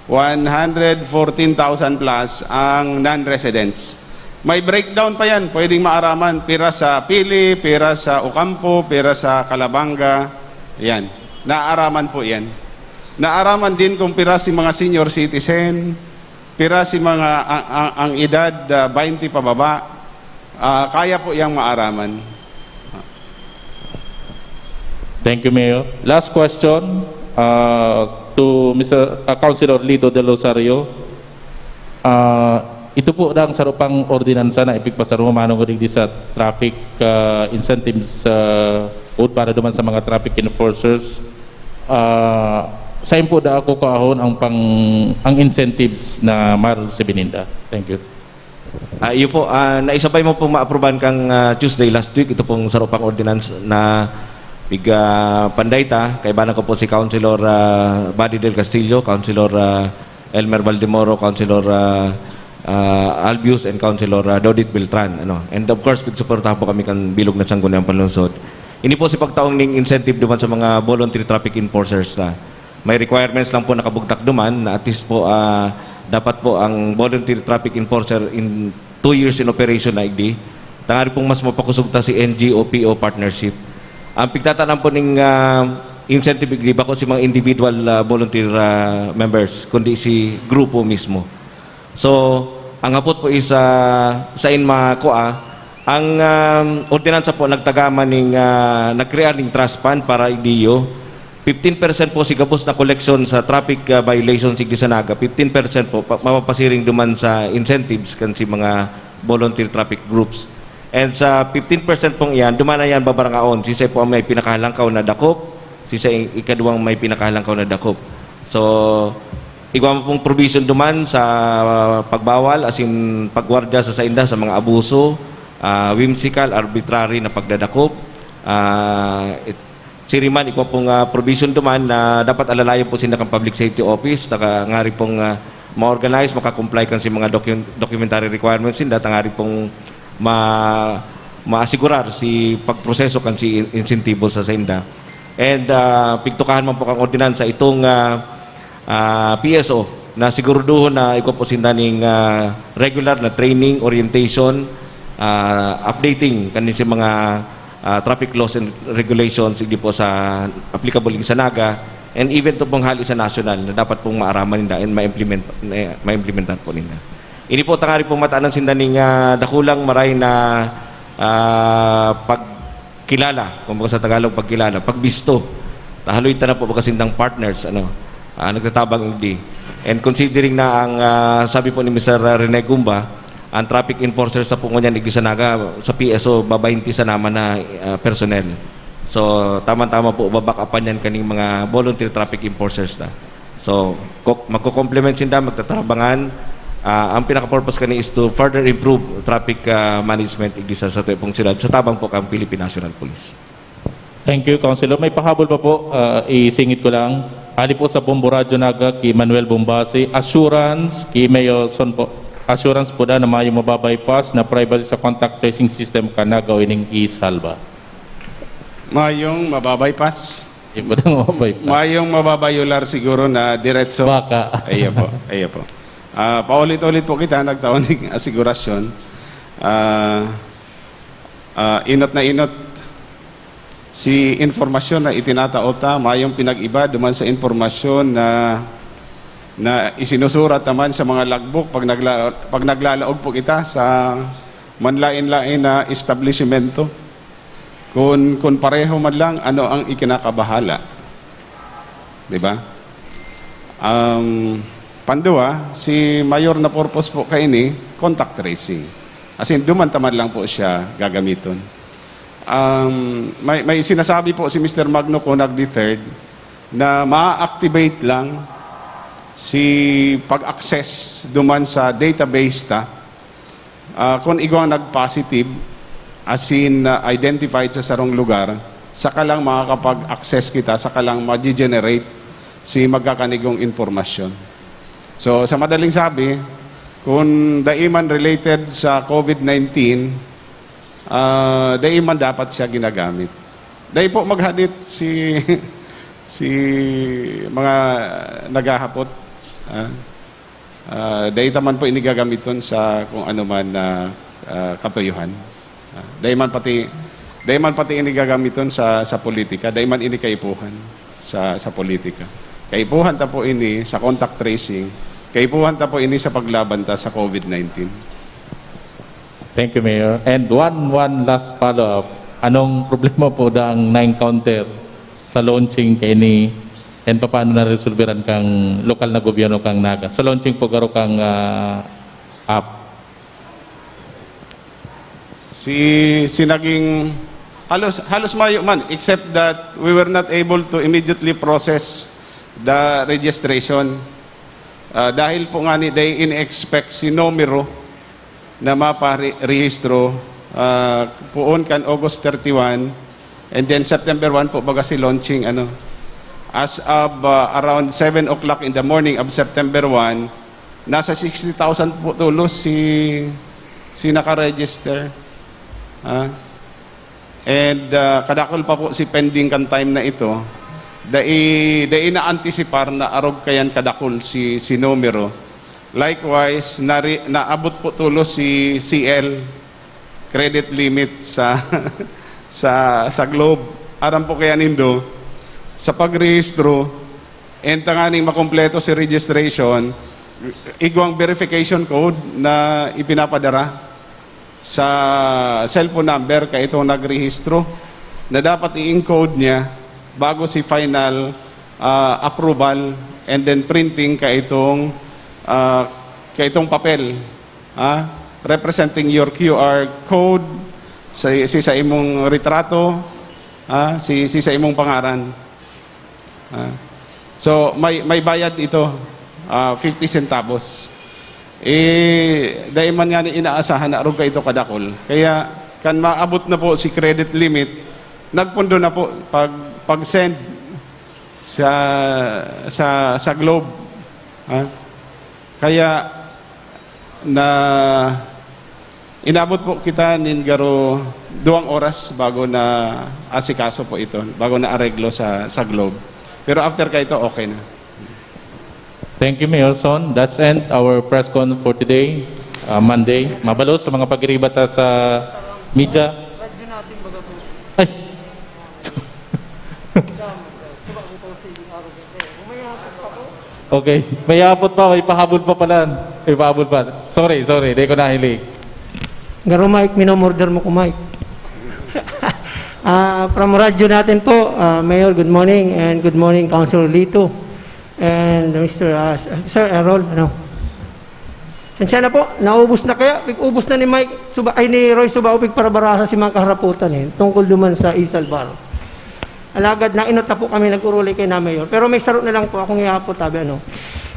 one hundred fourteen thousand plus ang non-residents. May breakdown pa yan, pwedeng maaraman, pira sa Pili, pira sa Ocampo, pira sa Calabanga, yan. Naaraman po yan. Naaraman din kung pira si mga senior citizen, pira si mga ang, ang, ang edad ah, twenty pababa. Ah, kaya po yang maaraman. Thank you, Mayor. Last question uh, to Mister uh, Councilor Lito Del Rosario. Uh, ito po ang saro pang ordinansa na ipigpasaro manong digdi sa traffic uh, incentives uh, code para duman sa mga traffic enforcers. Uh, saan po da ako kaahon ang pang ang incentives na marol si Beninda? Thank you. Ah, iyo po, ah, naisabay mo pong maaprubahan kang ah, Tuesday last week, ito pong saro pang ordinance na pig ah, panday ta. Kaibanan ko po si Councilor ah, Buddy Del Castillo, Councilor ah, Elmer Valdemoro, Councilor ah, ah, Albius, and Councilor ah, Dodit Beltran. Ano. And of course, pigsuportahan po kami kan bilog na Sangguniang Panlungsod. Ini po si pagtaong ning incentive duman sa mga voluntary traffic enforcers ta. May requirements lang po nakabugtak duman na at least po ah, dapat po ang voluntary traffic enforcer in two years in operation na igdi. Tangari pong mas mapakusog ta si N G O P O partnership. Ang pigtatanan po ning ah, incentive igdi bako si mga individual ah, volunteer ah, members kundi si grupo mismo. So, ang hapot po is ah, sa in makua, ang ah, ordinansa po nagtagaman ning ah, nagkrear ning trust fund para igdiyo. Fifteen percent po si gabos na collection sa traffic ah, violations igdi sa Naga. Fifteen percent po pa- mapapasiring duman sa incentives kan si mga volunteer traffic groups. And sa fifteen percent pong iyan, duman na yan babarangaon. Sisay po ang may pinakahalangkaw na dakop, sisay ikaduwang may pinakahalangkaw na dakop. So, igwa mo pong provision duman sa pagbawal, asin pagwardya sa sainda sa mga abuso, ah, whimsical, arbitrary na pagdadakop. Ah, it- siriman, igwa pong ah, provision duman na dapat alalayan po sinda kan Public Safety Office, taka ngari pong ah, ma-organize, makakomply kan si mga docu- documentary requirements sinda, tangari pong ma maasigurar si pagproseso kan si in- insentibo sa sainda. And ah, pigtukahan man po kang ordinansa itong ah, ah, P S O na siguraduhon na igwa po sinda ning ah, regular na training, orientation, ah, updating kan si mga ah, traffic laws and regulations igdi po sa applicable sa Naga and even to pong hali sa national na dapat pong maaraman ninda and ma-implement, eh, ma-implementar po ninda. Ini po tangari pong matanan sinda ning ah, dakulang maray na ah, pagkilala, kumbaga sa Tagalog pagkilala, pagbisto. Tahaloy ta na po baga sindang partners, ano, ah, nagtatabang igdi. And considering na ang ah, sabi po ni Mister Rene Gumba, ang traffic enforcer sa po ngunyan igdi sa Naga, sa P S O, babainti sa naman na ah, personnel. So, tama-tama po, babak-upan yan kaning mga volunteer traffic enforcers na. So, kok- magko-complement sinda, magtatabangan. Ah, ang pinaka-purpose kani is to further improve traffic ah, management igdi sa sa pong sila sa tabang po kang Philippine National Police. Thank you, Councilor. May pahabol pa po, ah, isingit ko lang. Ali po sa Bombo Radyo Naga, ki Manuel Bombasi, assurance, ki Mayor Son po. Assurance po da na mayong mababypass na privacy sa contact tracing system kan Naga o ining isalba. Mayong mababypass. Di po da mababypass. Mayong mababayular siguro na diretso. Baka. Ayo po, ayo po. Ah, paulit-ulit po kita nagtawan ng asigurasyon. Ah, ah, inot na inot si informasyon na itinatao ta, mayong pinag-iba duman sa informasyon na na isinusurat naman sa mga logbook pag, nagla, pag naglalaog po kita sa manlain-lain na establishmento. Kung, kung pareho man lang, ano ang ikinakabahala? Di ba? Um, pandua, si Mayor na purpose po kaini, contact tracing. As in, duman ta man lang po siya gagamiton. Um, may, may sinasabi po si Mister Magno Conag the third na ma-activate lang si pag-access duman sa database ta. Ah, kung igwang nag-positive, as in, ah, identified sa sarong lugar, saka lang makakapag-access kita, saka lang ma-generate si magkakanigong impormasyon. So, sa madaling sabi, kung dai man related sa COVID nineteen, ah, dai man dapat siya ginagamit. Dai po maghadit si si mga naghahapot. Ah, ah, dai ta man po ini gagamiton sa kung ano man na, ah, katuyuhan. Ah, dai man pati, dai man pati ini gagamiton sa, sa politika, dai man ini kaipuhan sa, sa politika. Kaipuhan ta po ini sa contact tracing, kaipuhan ta po ini sa paglaban ta sa COVID nineteen. Thank you, Mayor. And one, one last follow-up. Anong problema po dang na-encounter sa launching kaini, and paano naresolveran kang lokal na gobyerno kang Naga? Sa launching po garo kang, ah, app. Si, si naging, halos, halos mayo man, except that we were not able to immediately process the registration. Ah, dahil po nga ni, they in-expect si numero na maparehistro, ah, poon kan August thirty-one, and then September one po baga si launching, ano. As of, ah, around seven o'clock in the morning of September one, nasa sixty thousand po tulos si, si naka-register. Ah. And, ah, kadakul pa po si pending kan time na ito. Dai, dai na-antisipar na arog kayan kadakul si, si numero. Likewise, nari, naabot po tulos si C L, credit limit sa, sa, sa Globe. Aram po kaya nindo, sa pagrehistro, enta nganing makompleto si registration, igwang verification code na ipinapadara sa cellphone number kaitong nagrehistro na dapat i-encode niya bago si final, ah, approval and then printing kaitong, ah, kaitong papel, ah, representing your Q R code, si, si sa imong retrato, ah, si, si sa imong pangaran. Ah. So, may, may bayad ito, ah, fifty centavos. Eh, dai man ngani inaasahan na arog kaito kadakul. Kaya, kan maabot na po si credit limit, nagpundo na po pag, pag-send sa, sa, sa Globe. Ah. Kaya, na inabot po kita nin garo duwang oras bago na asikaso po ito, bago na areglo sa, sa Globe. Pero after kaito, okay na. Thank you, Mayor Son. That's end our press con for today, uh, Monday. Mabalos sa mga pagiriba ta sa media. Ay! Okay. May apot pa, may pahabol pa pala. May pahabol pa. Sorry, sorry. Di ko nahiling. Garo, Mike, minomorder mo ko, Mike. Ah, from radyo natin po, ah, Mayor, good morning, and good morning, Councilor Lito, and Mister ah, Sir Errol, ano. Sensya na po, naubos na kaya, pig-ubos na ni Mike, suba, ay ni Roy Suba, pigparabarasa si mga kaharaputan eh, tungkol duman sa Isal Bar. Alagad nainot na po kami nag-uruli kay na Mayor. Pero may saro na lang po akong ihapot, tabi ano.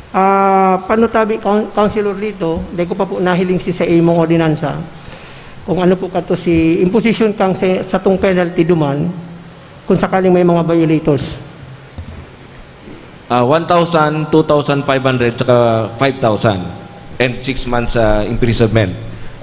Ah, paano tabi, Coun- Councilor Lito, dahil ko pa po nahiling si sa imong ordinansa, kung ano po kato si imposition kang sa, sa tong penalty duman, kung sakaling may mga violators? Ah, one thousand, two thousand five hundred, saka five thousand. And six months ah, imprisonment.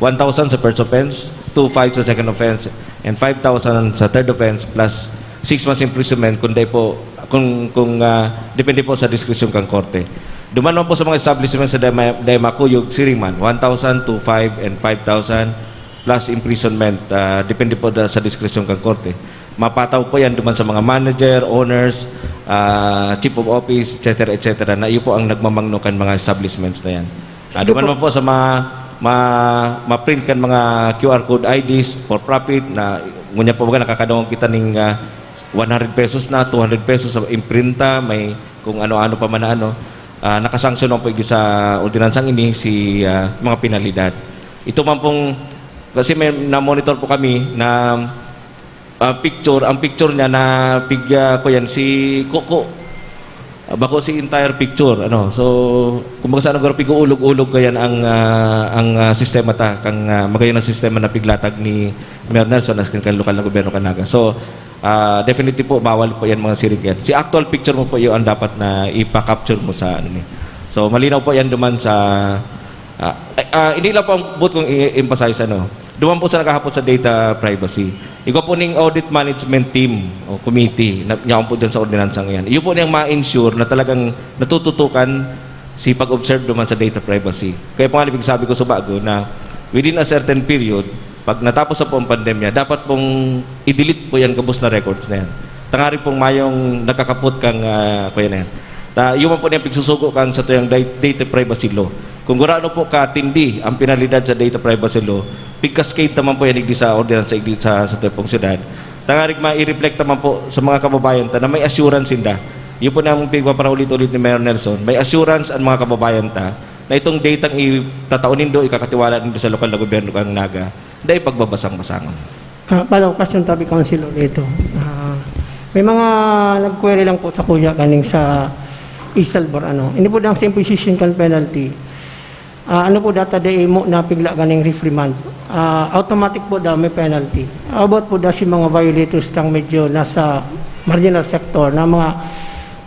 One thousand sa first offense, two five sa second offense, and five thousand sa third offense, plus six months imprisonment kung dai po, kung, kung ah, depende po sa diskresyon kang korte. Duman man po sa mga establishment sa dai ma-, dai makuyog, siring man, one thousand, two five, and five thousand plus imprisonment, ah, depende po da, sa diskresyon kang korte. Mapataw po yan duman sa mga manager, owners, ah, chief of office, et cetera, et cetera, na iyo po ang nagmamangno kan mga establishments na yan. Ah, Sige duman po. Man po sa mga ma, ma-print kan mga Q R code I Ds for profit na, ngunyan po baga, nakakadangog kita ning ah, one hundred pesos na, two hundred pesos sa imprinta, may kung ano-ano pa man na ano, ah, nakasanksyon naman po igdi sa ordinansang ini si ah, mga penalidad. Ito man pong, kasi may na-monitor po kami na ah, picture, ang picture niya na pig, ah, ko yan, si Coco. Ah, bako si entire picture, ano. So, kumbaga sa ano, garo, pig-uulog-ulog ko yan ang, ah, ang ah, sistema ta, kang ah, magayon na sistema na piglatag ni Mayor Nelson as kan lokal na gobyerno kan Naga. So, ah, definitely po, bawal po yan mga siring yan. Si actual picture mo po yun ang dapat na ipa-capture mo sa ano ni. So, malinaw po yan duman sa, ah, eh, ah, hindi lang po ang buot kong i-emphasize, ano. Duman po sa nakahapot sa data privacy. Igwa po ning audit management team o committee na, yaon po dyan sa ordinansang yan. Iyo po niyang ma-ensure na talagang natututukan si pag-observe duman sa data privacy. Kaya po nga, ibig sabi ko sa bago na within a certain period, pag natapos na po ang pandemya, dapat pong i-delete po yan, gabos na records na yan. Tangarig pong mayong nakakapot kang, ah, kuya na yan. Ta, iyo man po niyang pigsusugo kan sa tuyang da-, data privacy law. Kung gurano po katindi ang penalidad sa data privacy law, pig-cascade naman po yan igdi sa ordinansa igdi sa, sa tuyang pong syudad. Tangarig ma-reflect naman po sa mga kababayan ta na may assurance sinda. Iyo po nang pigpaparaulit-ulit ni Mayor Nelson, may assurance ang mga kababayan ta na itong datang itatao nindo, ikakatiwala nindo sa lokal na gobyerno kang Naga, dai pagbabasang-basangon. Ah, follow-up question tabi, Councilor, dito. Ah, may mga nag-query lang po sa kuya ganing sa Isalbor, ano. Ini po dang sa imposition kan penalty. Ah, ano po data dai mo napigla ganing reprimand? Ah, automatic po daw may penalty. How about po daw si mga violators tang medyo nasa marginal sector na mga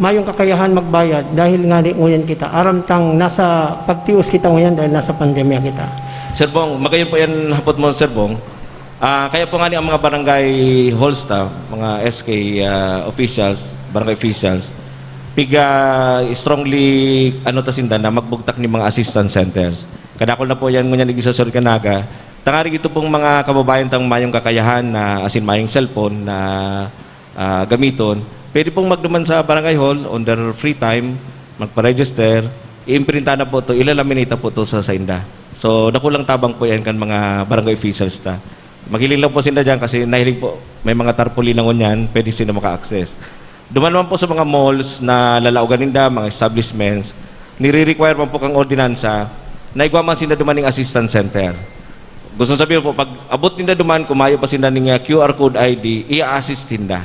mayong kakayahan magbayad dahil nga di nguyan kita. Aram tang nasa pagtios kita nguyan dahil nasa pandemya kita. Sir Bong, magayon po yan hapot mo, Sir Bong. Ah, kaya po nga ni ang mga barangay halls ta, mga S K ah, officials, barangay officials, piga strongly ano ta sinda na magbugtak ni mga assistance centers. Kadakol na po yan ngunyan igdi sa Sur Canaga. Tangarig ito pong mga kababayan tang mayong kakayahan na asin mayong cellphone na ah, gamiton, pwede pong magduman sa barangay hall on their free time, magpa-register, iimprinta na po to, ilalaminate na po to sa sainda. So, dakulang tabang po yan kan mga barangay officials ta. Maghiling lang po sinda dyan kasi nahiling po, may mga tarpaulin na ngunyan, pwede sinda maka-access. Duman naman po sa mga malls na lalaogan ninda, mga establishments, nire-require man po kang ordinansa na igwa man sinda duman ning assistance center. Gusto sabihin po, pag abot ninda duman, kung mayo pa sinda ning ah, Q R code I D, i-assist sinda.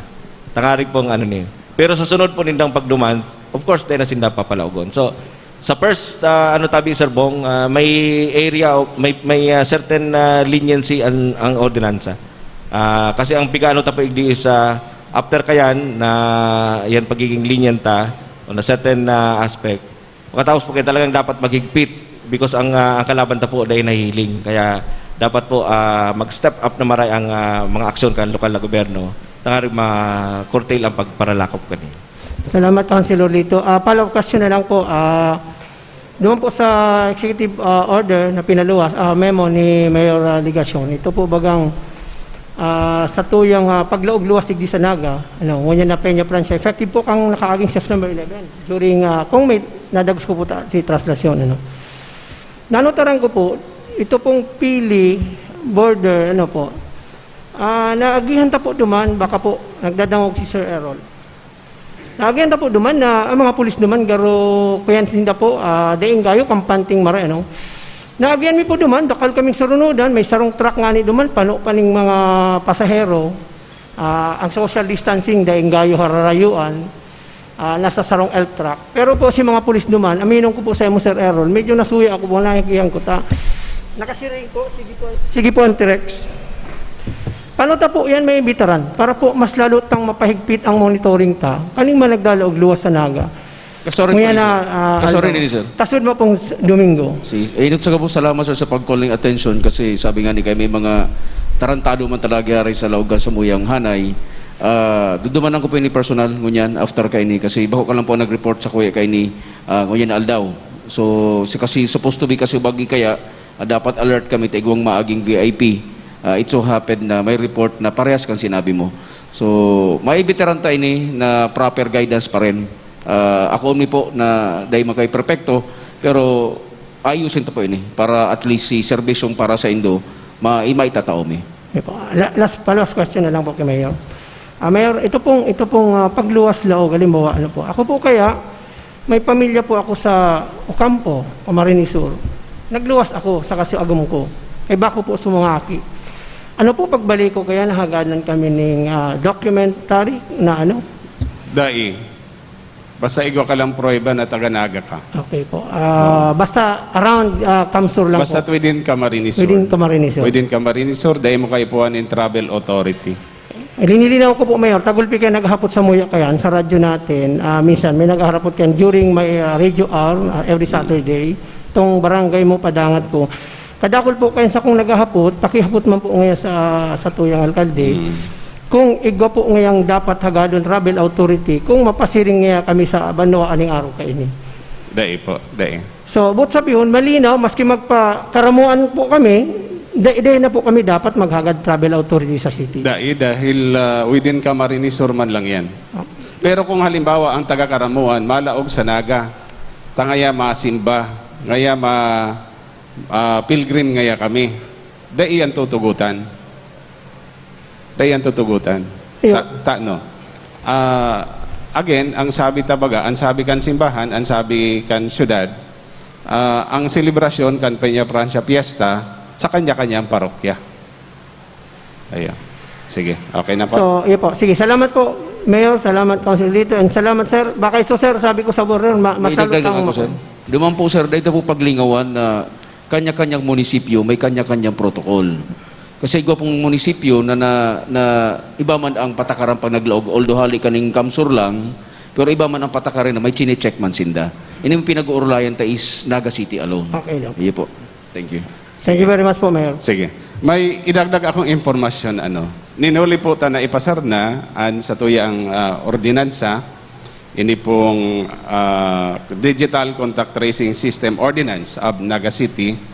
Tangarig po ang ano ni. Pero sa sunod po nindang pagduman, of course, tayo na sinda papalaogon. So, sa first, ah, ano tabi, Sir Bong, ah, may area, o may, may ah, certain ah, leniency ang, ang ordinansa. Ah, kasi ang pigaano ta po igdi is ah, after kayan na yan pagiging lenient ta on a certain ah, aspect, pagkatapos po kaya talagang dapat maghigpit because ang, ah, ang kalaban ta po dahil nahihiling. Kaya dapat po ah, mag-step up na maray ang ah, mga aksyon kan lokal na gobyerno. Tangarig ma-curtail ang pagparalakop kani. Salamat, Councilor Lito. Ah, follow-up question na lang po. Ah, doon po sa executive ah, order na pinaluwas, ah, memo ni Mayor ah, Legacion, ito po bagang ah, sa tuyang ah, paglaog luwas digdi sa Naga, ano, ngunyan na Peña Francia, effective po kang nakaaging September eleven. During, ah, kung may nadagos ko po ta, si translation, ano. Nanotaran ko po, ito pong Pili border, ano po, ah, naagihan ta po duman, baka po nagdadangog si Sir Errol. Naagihan ta po duman na ang mga pulis duman, garo kuyan sinda po, ah, daing gayo, kampanting mara, ano. Naagihan mi po duman, dakal kaming sarunodan, may sarong truck nga ni duman, pano pa ning mga pasahero. Ah, ang social distancing, daing gayo hararayuan, ah, nasa sarong elf truck. Pero po si mga pulis duman, aminon ko po sa imo, Sir Errol, medyo nasuya ako po, nakikihan ko ta. Nakasiring po, sige po, sige po, Auntie Rex. Paano ta po yan may bitaran? Para po mas lalo tang mapahigpit ang monitoring ta. Kaning mga naglalaog luwas sa Naga. Kasorry po Ngayon ni na, sir. ah, Kasorry aldaw. ni sir. Tasod mo pong s-, Domingo. Si, eh, inot sa gabos, salamat, sir, sa pag-calling attention kasi sabi nga ni kay may mga tarantado man talaga giraray sa laog kan samuyang hanay. Ah, dudumanan ko po ini personal ngunyan after kaini kasi bako ka lang po nag-report sa kuya kaini, ah, ngunyan na aldaw. So, si, kasi supposed to be kasi bagi kaya, ah, dapat alert kami ta igwang maaging V I P. Ah, it so happened na may report na parehas kan sinabi mo. So, maibitaran ta ini na proper guidance pa rin. Ah, ako mi po na dai man kayo perpekto, pero ayusin ta po ini para at least si serbisyong para sa indo, ma-, maitatao mi. Yun po. La-, last, pa-last question na lang po kay Mayor. Ah, Mayor, ito pong, ito pong, ah, pagluwas laog, halimbawa, ano po, ako po kaya, may pamilya po ako sa Ocampo, Camarines Sur. Nagluwas ako sa kasiagom ko. Kay bako po sa mga aki. Ano po pagbalik ko kaya nahagadan kami ning, ah, documentary na ano? Dai. Basta igwa ka lang prueba na taga Naga ka. Okay po. Ah, basta around, ah, Kamsur lang Basta po. within Camarines Sur. Within Camarines Sur. Within Camarines Sur, dai mo kaipuhan in travel authority. Linilinaw ko po, Mayor, tagulpi kayo naghapot sa muya kayan, sa radyo natin. Ah, minsan, may naghaharapot kayan during my, ah, radio hour, ah, every Saturday. Itong barangay mo, padangat ko. Kadakul po kayan sa kung naghahapot, pakihapot man po ngayon sa, sa tuyang alkalde. Mm. Kung igwa po ngayang dapat hagadon travel authority, kung mapasiring ngaya kami sa banwa aning araw kaini. Dai po, dai. So, but sabihon, malinaw, maski magpakaramuan po kami, da-, dai na po kami dapat maghagad travel authority sa city. Dai, dahil, ah, within Camarines Sur man lang yan. Ah. Pero kung halimbawa, ang taga-Karamuan, malaog sa Naga, ta ngaya masimba, ngaya ma-, ah, pilgrim ngaya kami, dai yan tutugutan. Dai yan tutugutan. Iyo. Ta-, ta-, no. Ah, again, ang sabi ta baga, ang sabi kan simbahan, ang sabi kan syudad, ah, ang selebrasyon kan Peña Francia Fiesta sa kanya-kanyang parokya. Ayun. Sige, okay na po. So, iyo po. Sige, salamat po, Mayor. Salamat, Council Lito. And salamat, sir. Baka ito, sir, sabi ko sa border, ma-, mas May lalo dagdag kang ako, sir. Duman po, sir, dahil po paglingawan na kanya-kanyang munisipyo, may kanya-kanyang protocol. Kasi igwa pong munisipyo na, na, na iba man ang patakaran pag naglaog, although hali kaning Kamsur lang, pero iba man ang patakaran na may chine-check man sinda. Ini yung pinag-uurulayan ta is Naga City alone. Okay lang. Iyo po. Thank you. Thank you very much po, Mayor. Sige. May idagdag akong impormasyon, ano. Ninuli po ta na ipasar na an satuyang, ah, ordinansa, ini pong, ah, Digital Contact Tracing System Ordinance of Naga City.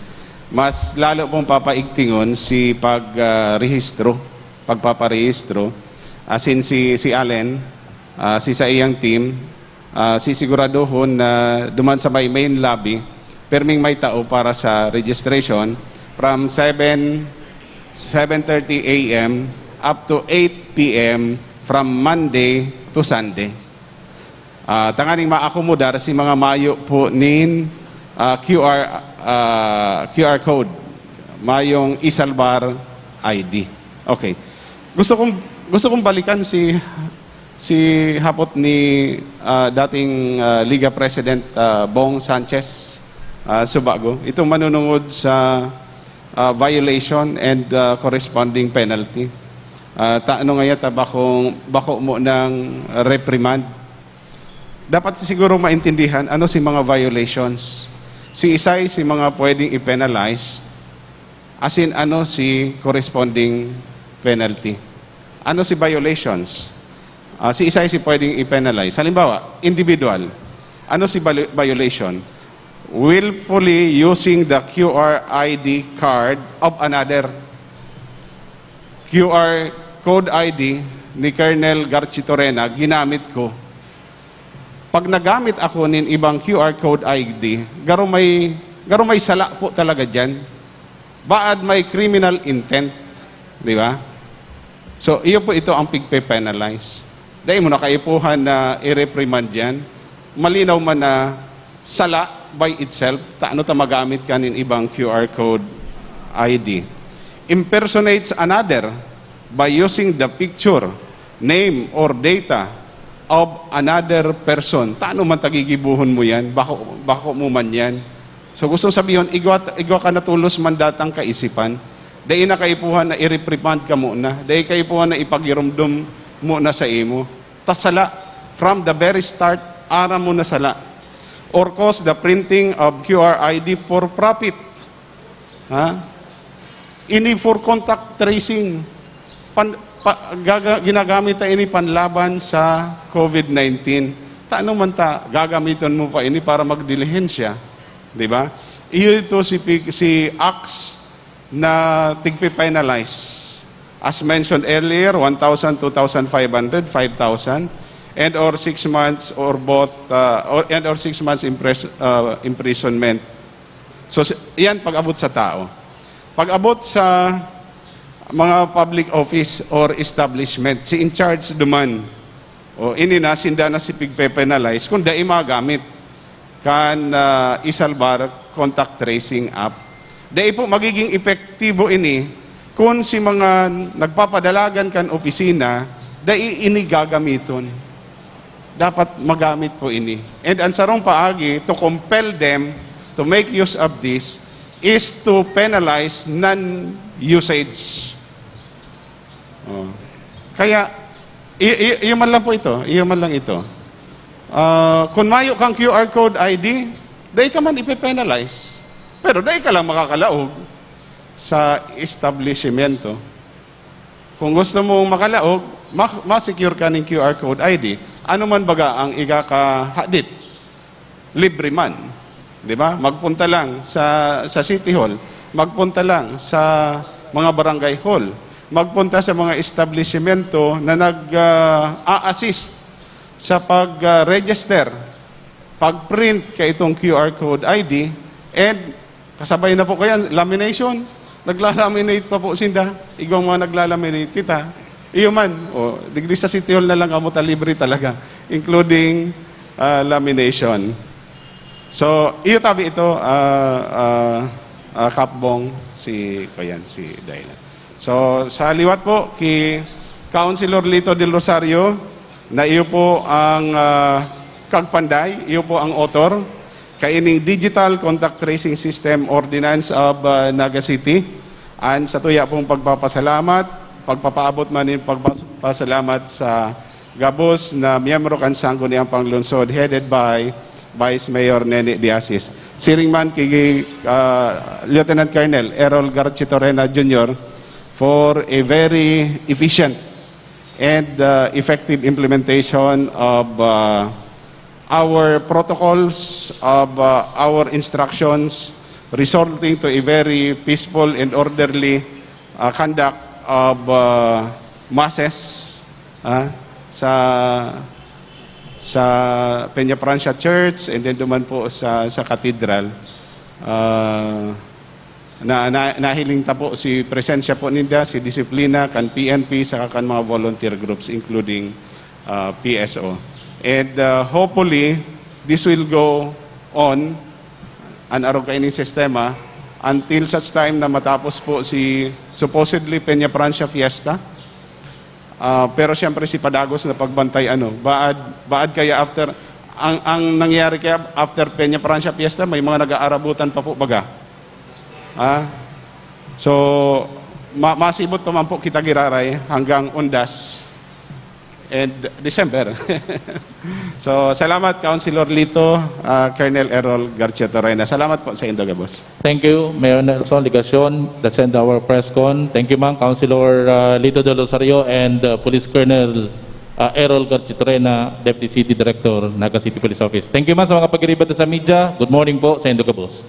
Mas lalo pong papaigtingon si pag, ah, rehistro, pagpaparehistro. Asin si, si Allen, ah, si sa iyang team, ah, sisiguraduhon na duman sa may main lobby, perming may tao para sa registration from seven, seven thirty A M up to eight P M from Monday to Sunday. Ah, tanganing maakomodar si mga mayo po nin, ah, Q R, ah, Q R code, mayong e-Salbar I D. Okay. Gusto kong, gusto kong balikan si, si hapot ni, ah, dating, ah, Liga President, ah, Bong Sanchez, ah, Subago. Ito manunungod sa, ah, violation and, ah, corresponding penalty. Ah, ta-, ano nga yata, bakong, bako mo ng reprimand. Dapat siguro maintindihan ano si mga violations. Si isay si mga pwedeng i-penalize, asin ano si corresponding penalty. Ano si violations? Ah, si isay si pwedeng i-penalize. Halimbawa, individual. Ano si vali-, violation? Willfully using the Q R I D card of another. Q R code I D ni Colonel Garchitorena ginamit ko. Pag nagamit ako nin ibang Q R code I D, garo may, garo may sala po talaga diyan. Baad may criminal intent, di ba? So, iyo po ito ang pigpe-penalize. Dai mo na kaipuhan na i-reprimand yan. Malinaw man na sala by itself, ta ano ta magamit ka nin ibang Q R code I D. Impersonates another by using the picture, name, or data of another person. Ta ano man ta gigibohon mo yan? Bako, bako mo man yan? So, gustong sabihon, igwa, igwa ka na tolos man datang kaisipan. Dai na kaipuhan na i-reprimand ka muna. Dai kaipuhan na ipagirumdom muna sa imo. Ta sala, from the very start, aram mo na sala. Or cause the printing of Q R I D for profit. Ha? Ini for contact tracing. Pan, pa, gaga, ginagamit na ini panlaban sa COVID nineteen. Tano man ta, gagamiton mo pa ini para magdilihensya. Di ba? Iyo ito si, Pig- si Axe na tigpe-penalize. As mentioned earlier, one thousand, two thousand five hundred, five thousand, and or six months or both, uh, or, and or six months impres- uh, imprisonment. So, si- yan pag-abot sa tao. Pag-abot sa mga public office or establishment, si in charge duman. O, ini na, sinda na si pigpe-penalize kung dai magamit kan, ah, iSalbar contact tracing app. Dai po magiging epektibo ini kung si mga nagpapadalagan kan opisina, dai ini gagamiton. Dapat magamit po ini. And ang sarong paagi to compel them to make use of this is to penalize non-usage. Oh. Kaya, i- i- iyo man lang po ito, iyo man lang ito. Ah, kung mayo kang Q R code I D, dai ka man ipe-penalize. Pero dai ka lang makakalaog sa establishmento. Kung gusto mong makalaog, ma- ma-secure ka ning Q R code I D. Ano man baga ang ikakahadit? Libre man, di ba? Magpunta lang sa, sa City Hall, magpunta lang sa mga barangay hall, magpunta sa mga establishmento na nag, ah, a-assist sa pag, ah, register, pag-print ka itong Q R code I D, and kasabay na po kayan, lamination. Nagla-laminate pa po sinda. Igwang mga nagla-laminate kita. Iyo man, o, digdi sa City Hall na lang kamo ta libre talaga, including, ah, lamination. So, iyo tabi ito, ah, ah, ah, Kapbong, si, kayan, si Dayla. So, sa liwat po, ki Councilor Lito Del Rosario, na iyo po ang, ah, kagpanday, iyo po ang author, kaining Digital Contact Tracing System Ordinance of, ah, Naga City. An satuya pong pagpapasalamat, pagpapaabot man nin pagpas-, pasalamat sa gabos na miyembro kan Sangguniang Panglungsod, headed by Vice Mayor Nene Diasis. Siring man ki, ah, Lieutenant Colonel Errol Garchitorena Junior for a very efficient and, uh, effective implementation of, uh, our protocols, of, uh, our instructions, resulting to a very peaceful and orderly, uh, conduct of, uh, masses, ah, sa, sa Peñafrancia Church, and then duman po sa, sa Cathedral. Ah, na, na, nahiling ta po si presensya po ninda, si disiplina kan P N P, saka kan mga volunteer groups, including, ah, P S O. And, ah, hopefully, this will go on, an arog kaining sistema, until such time na matapos po si supposedly Peñafrancia Fiesta. Ah, pero siyempre si padagos na pagbantay, ano, baad, baad kaya after, ang, ang nangyari kaya after Peñafrancia Fiesta, may mga nag-aarabutan pa po baga. Ah, so, ma- masibot pa man po kita giraray hanggang Undas and December. So, salamat, Councilor Lito, ah, Colonel Errol Garchitorena. Salamat po sa indo gabos. Thank you, Mayor Nelson Legacion. That send our press con. Thank you, ma'am, Councilor, ah, Lito Del Rosario and, ah, Police Colonel, ah, Errol Garchitorena, Deputy City Director, Naga City Police Office. Thank you, ma'am, sa mga pagiribat sa media. Good morning po sa indo gabos.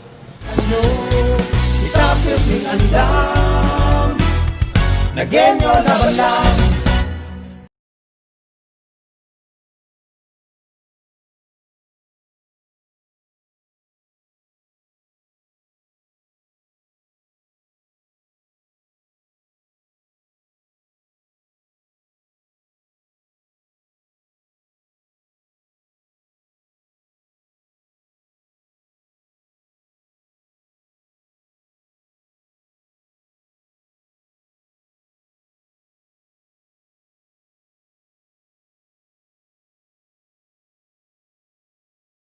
Itapit ning andam. Nagenyo laban lang.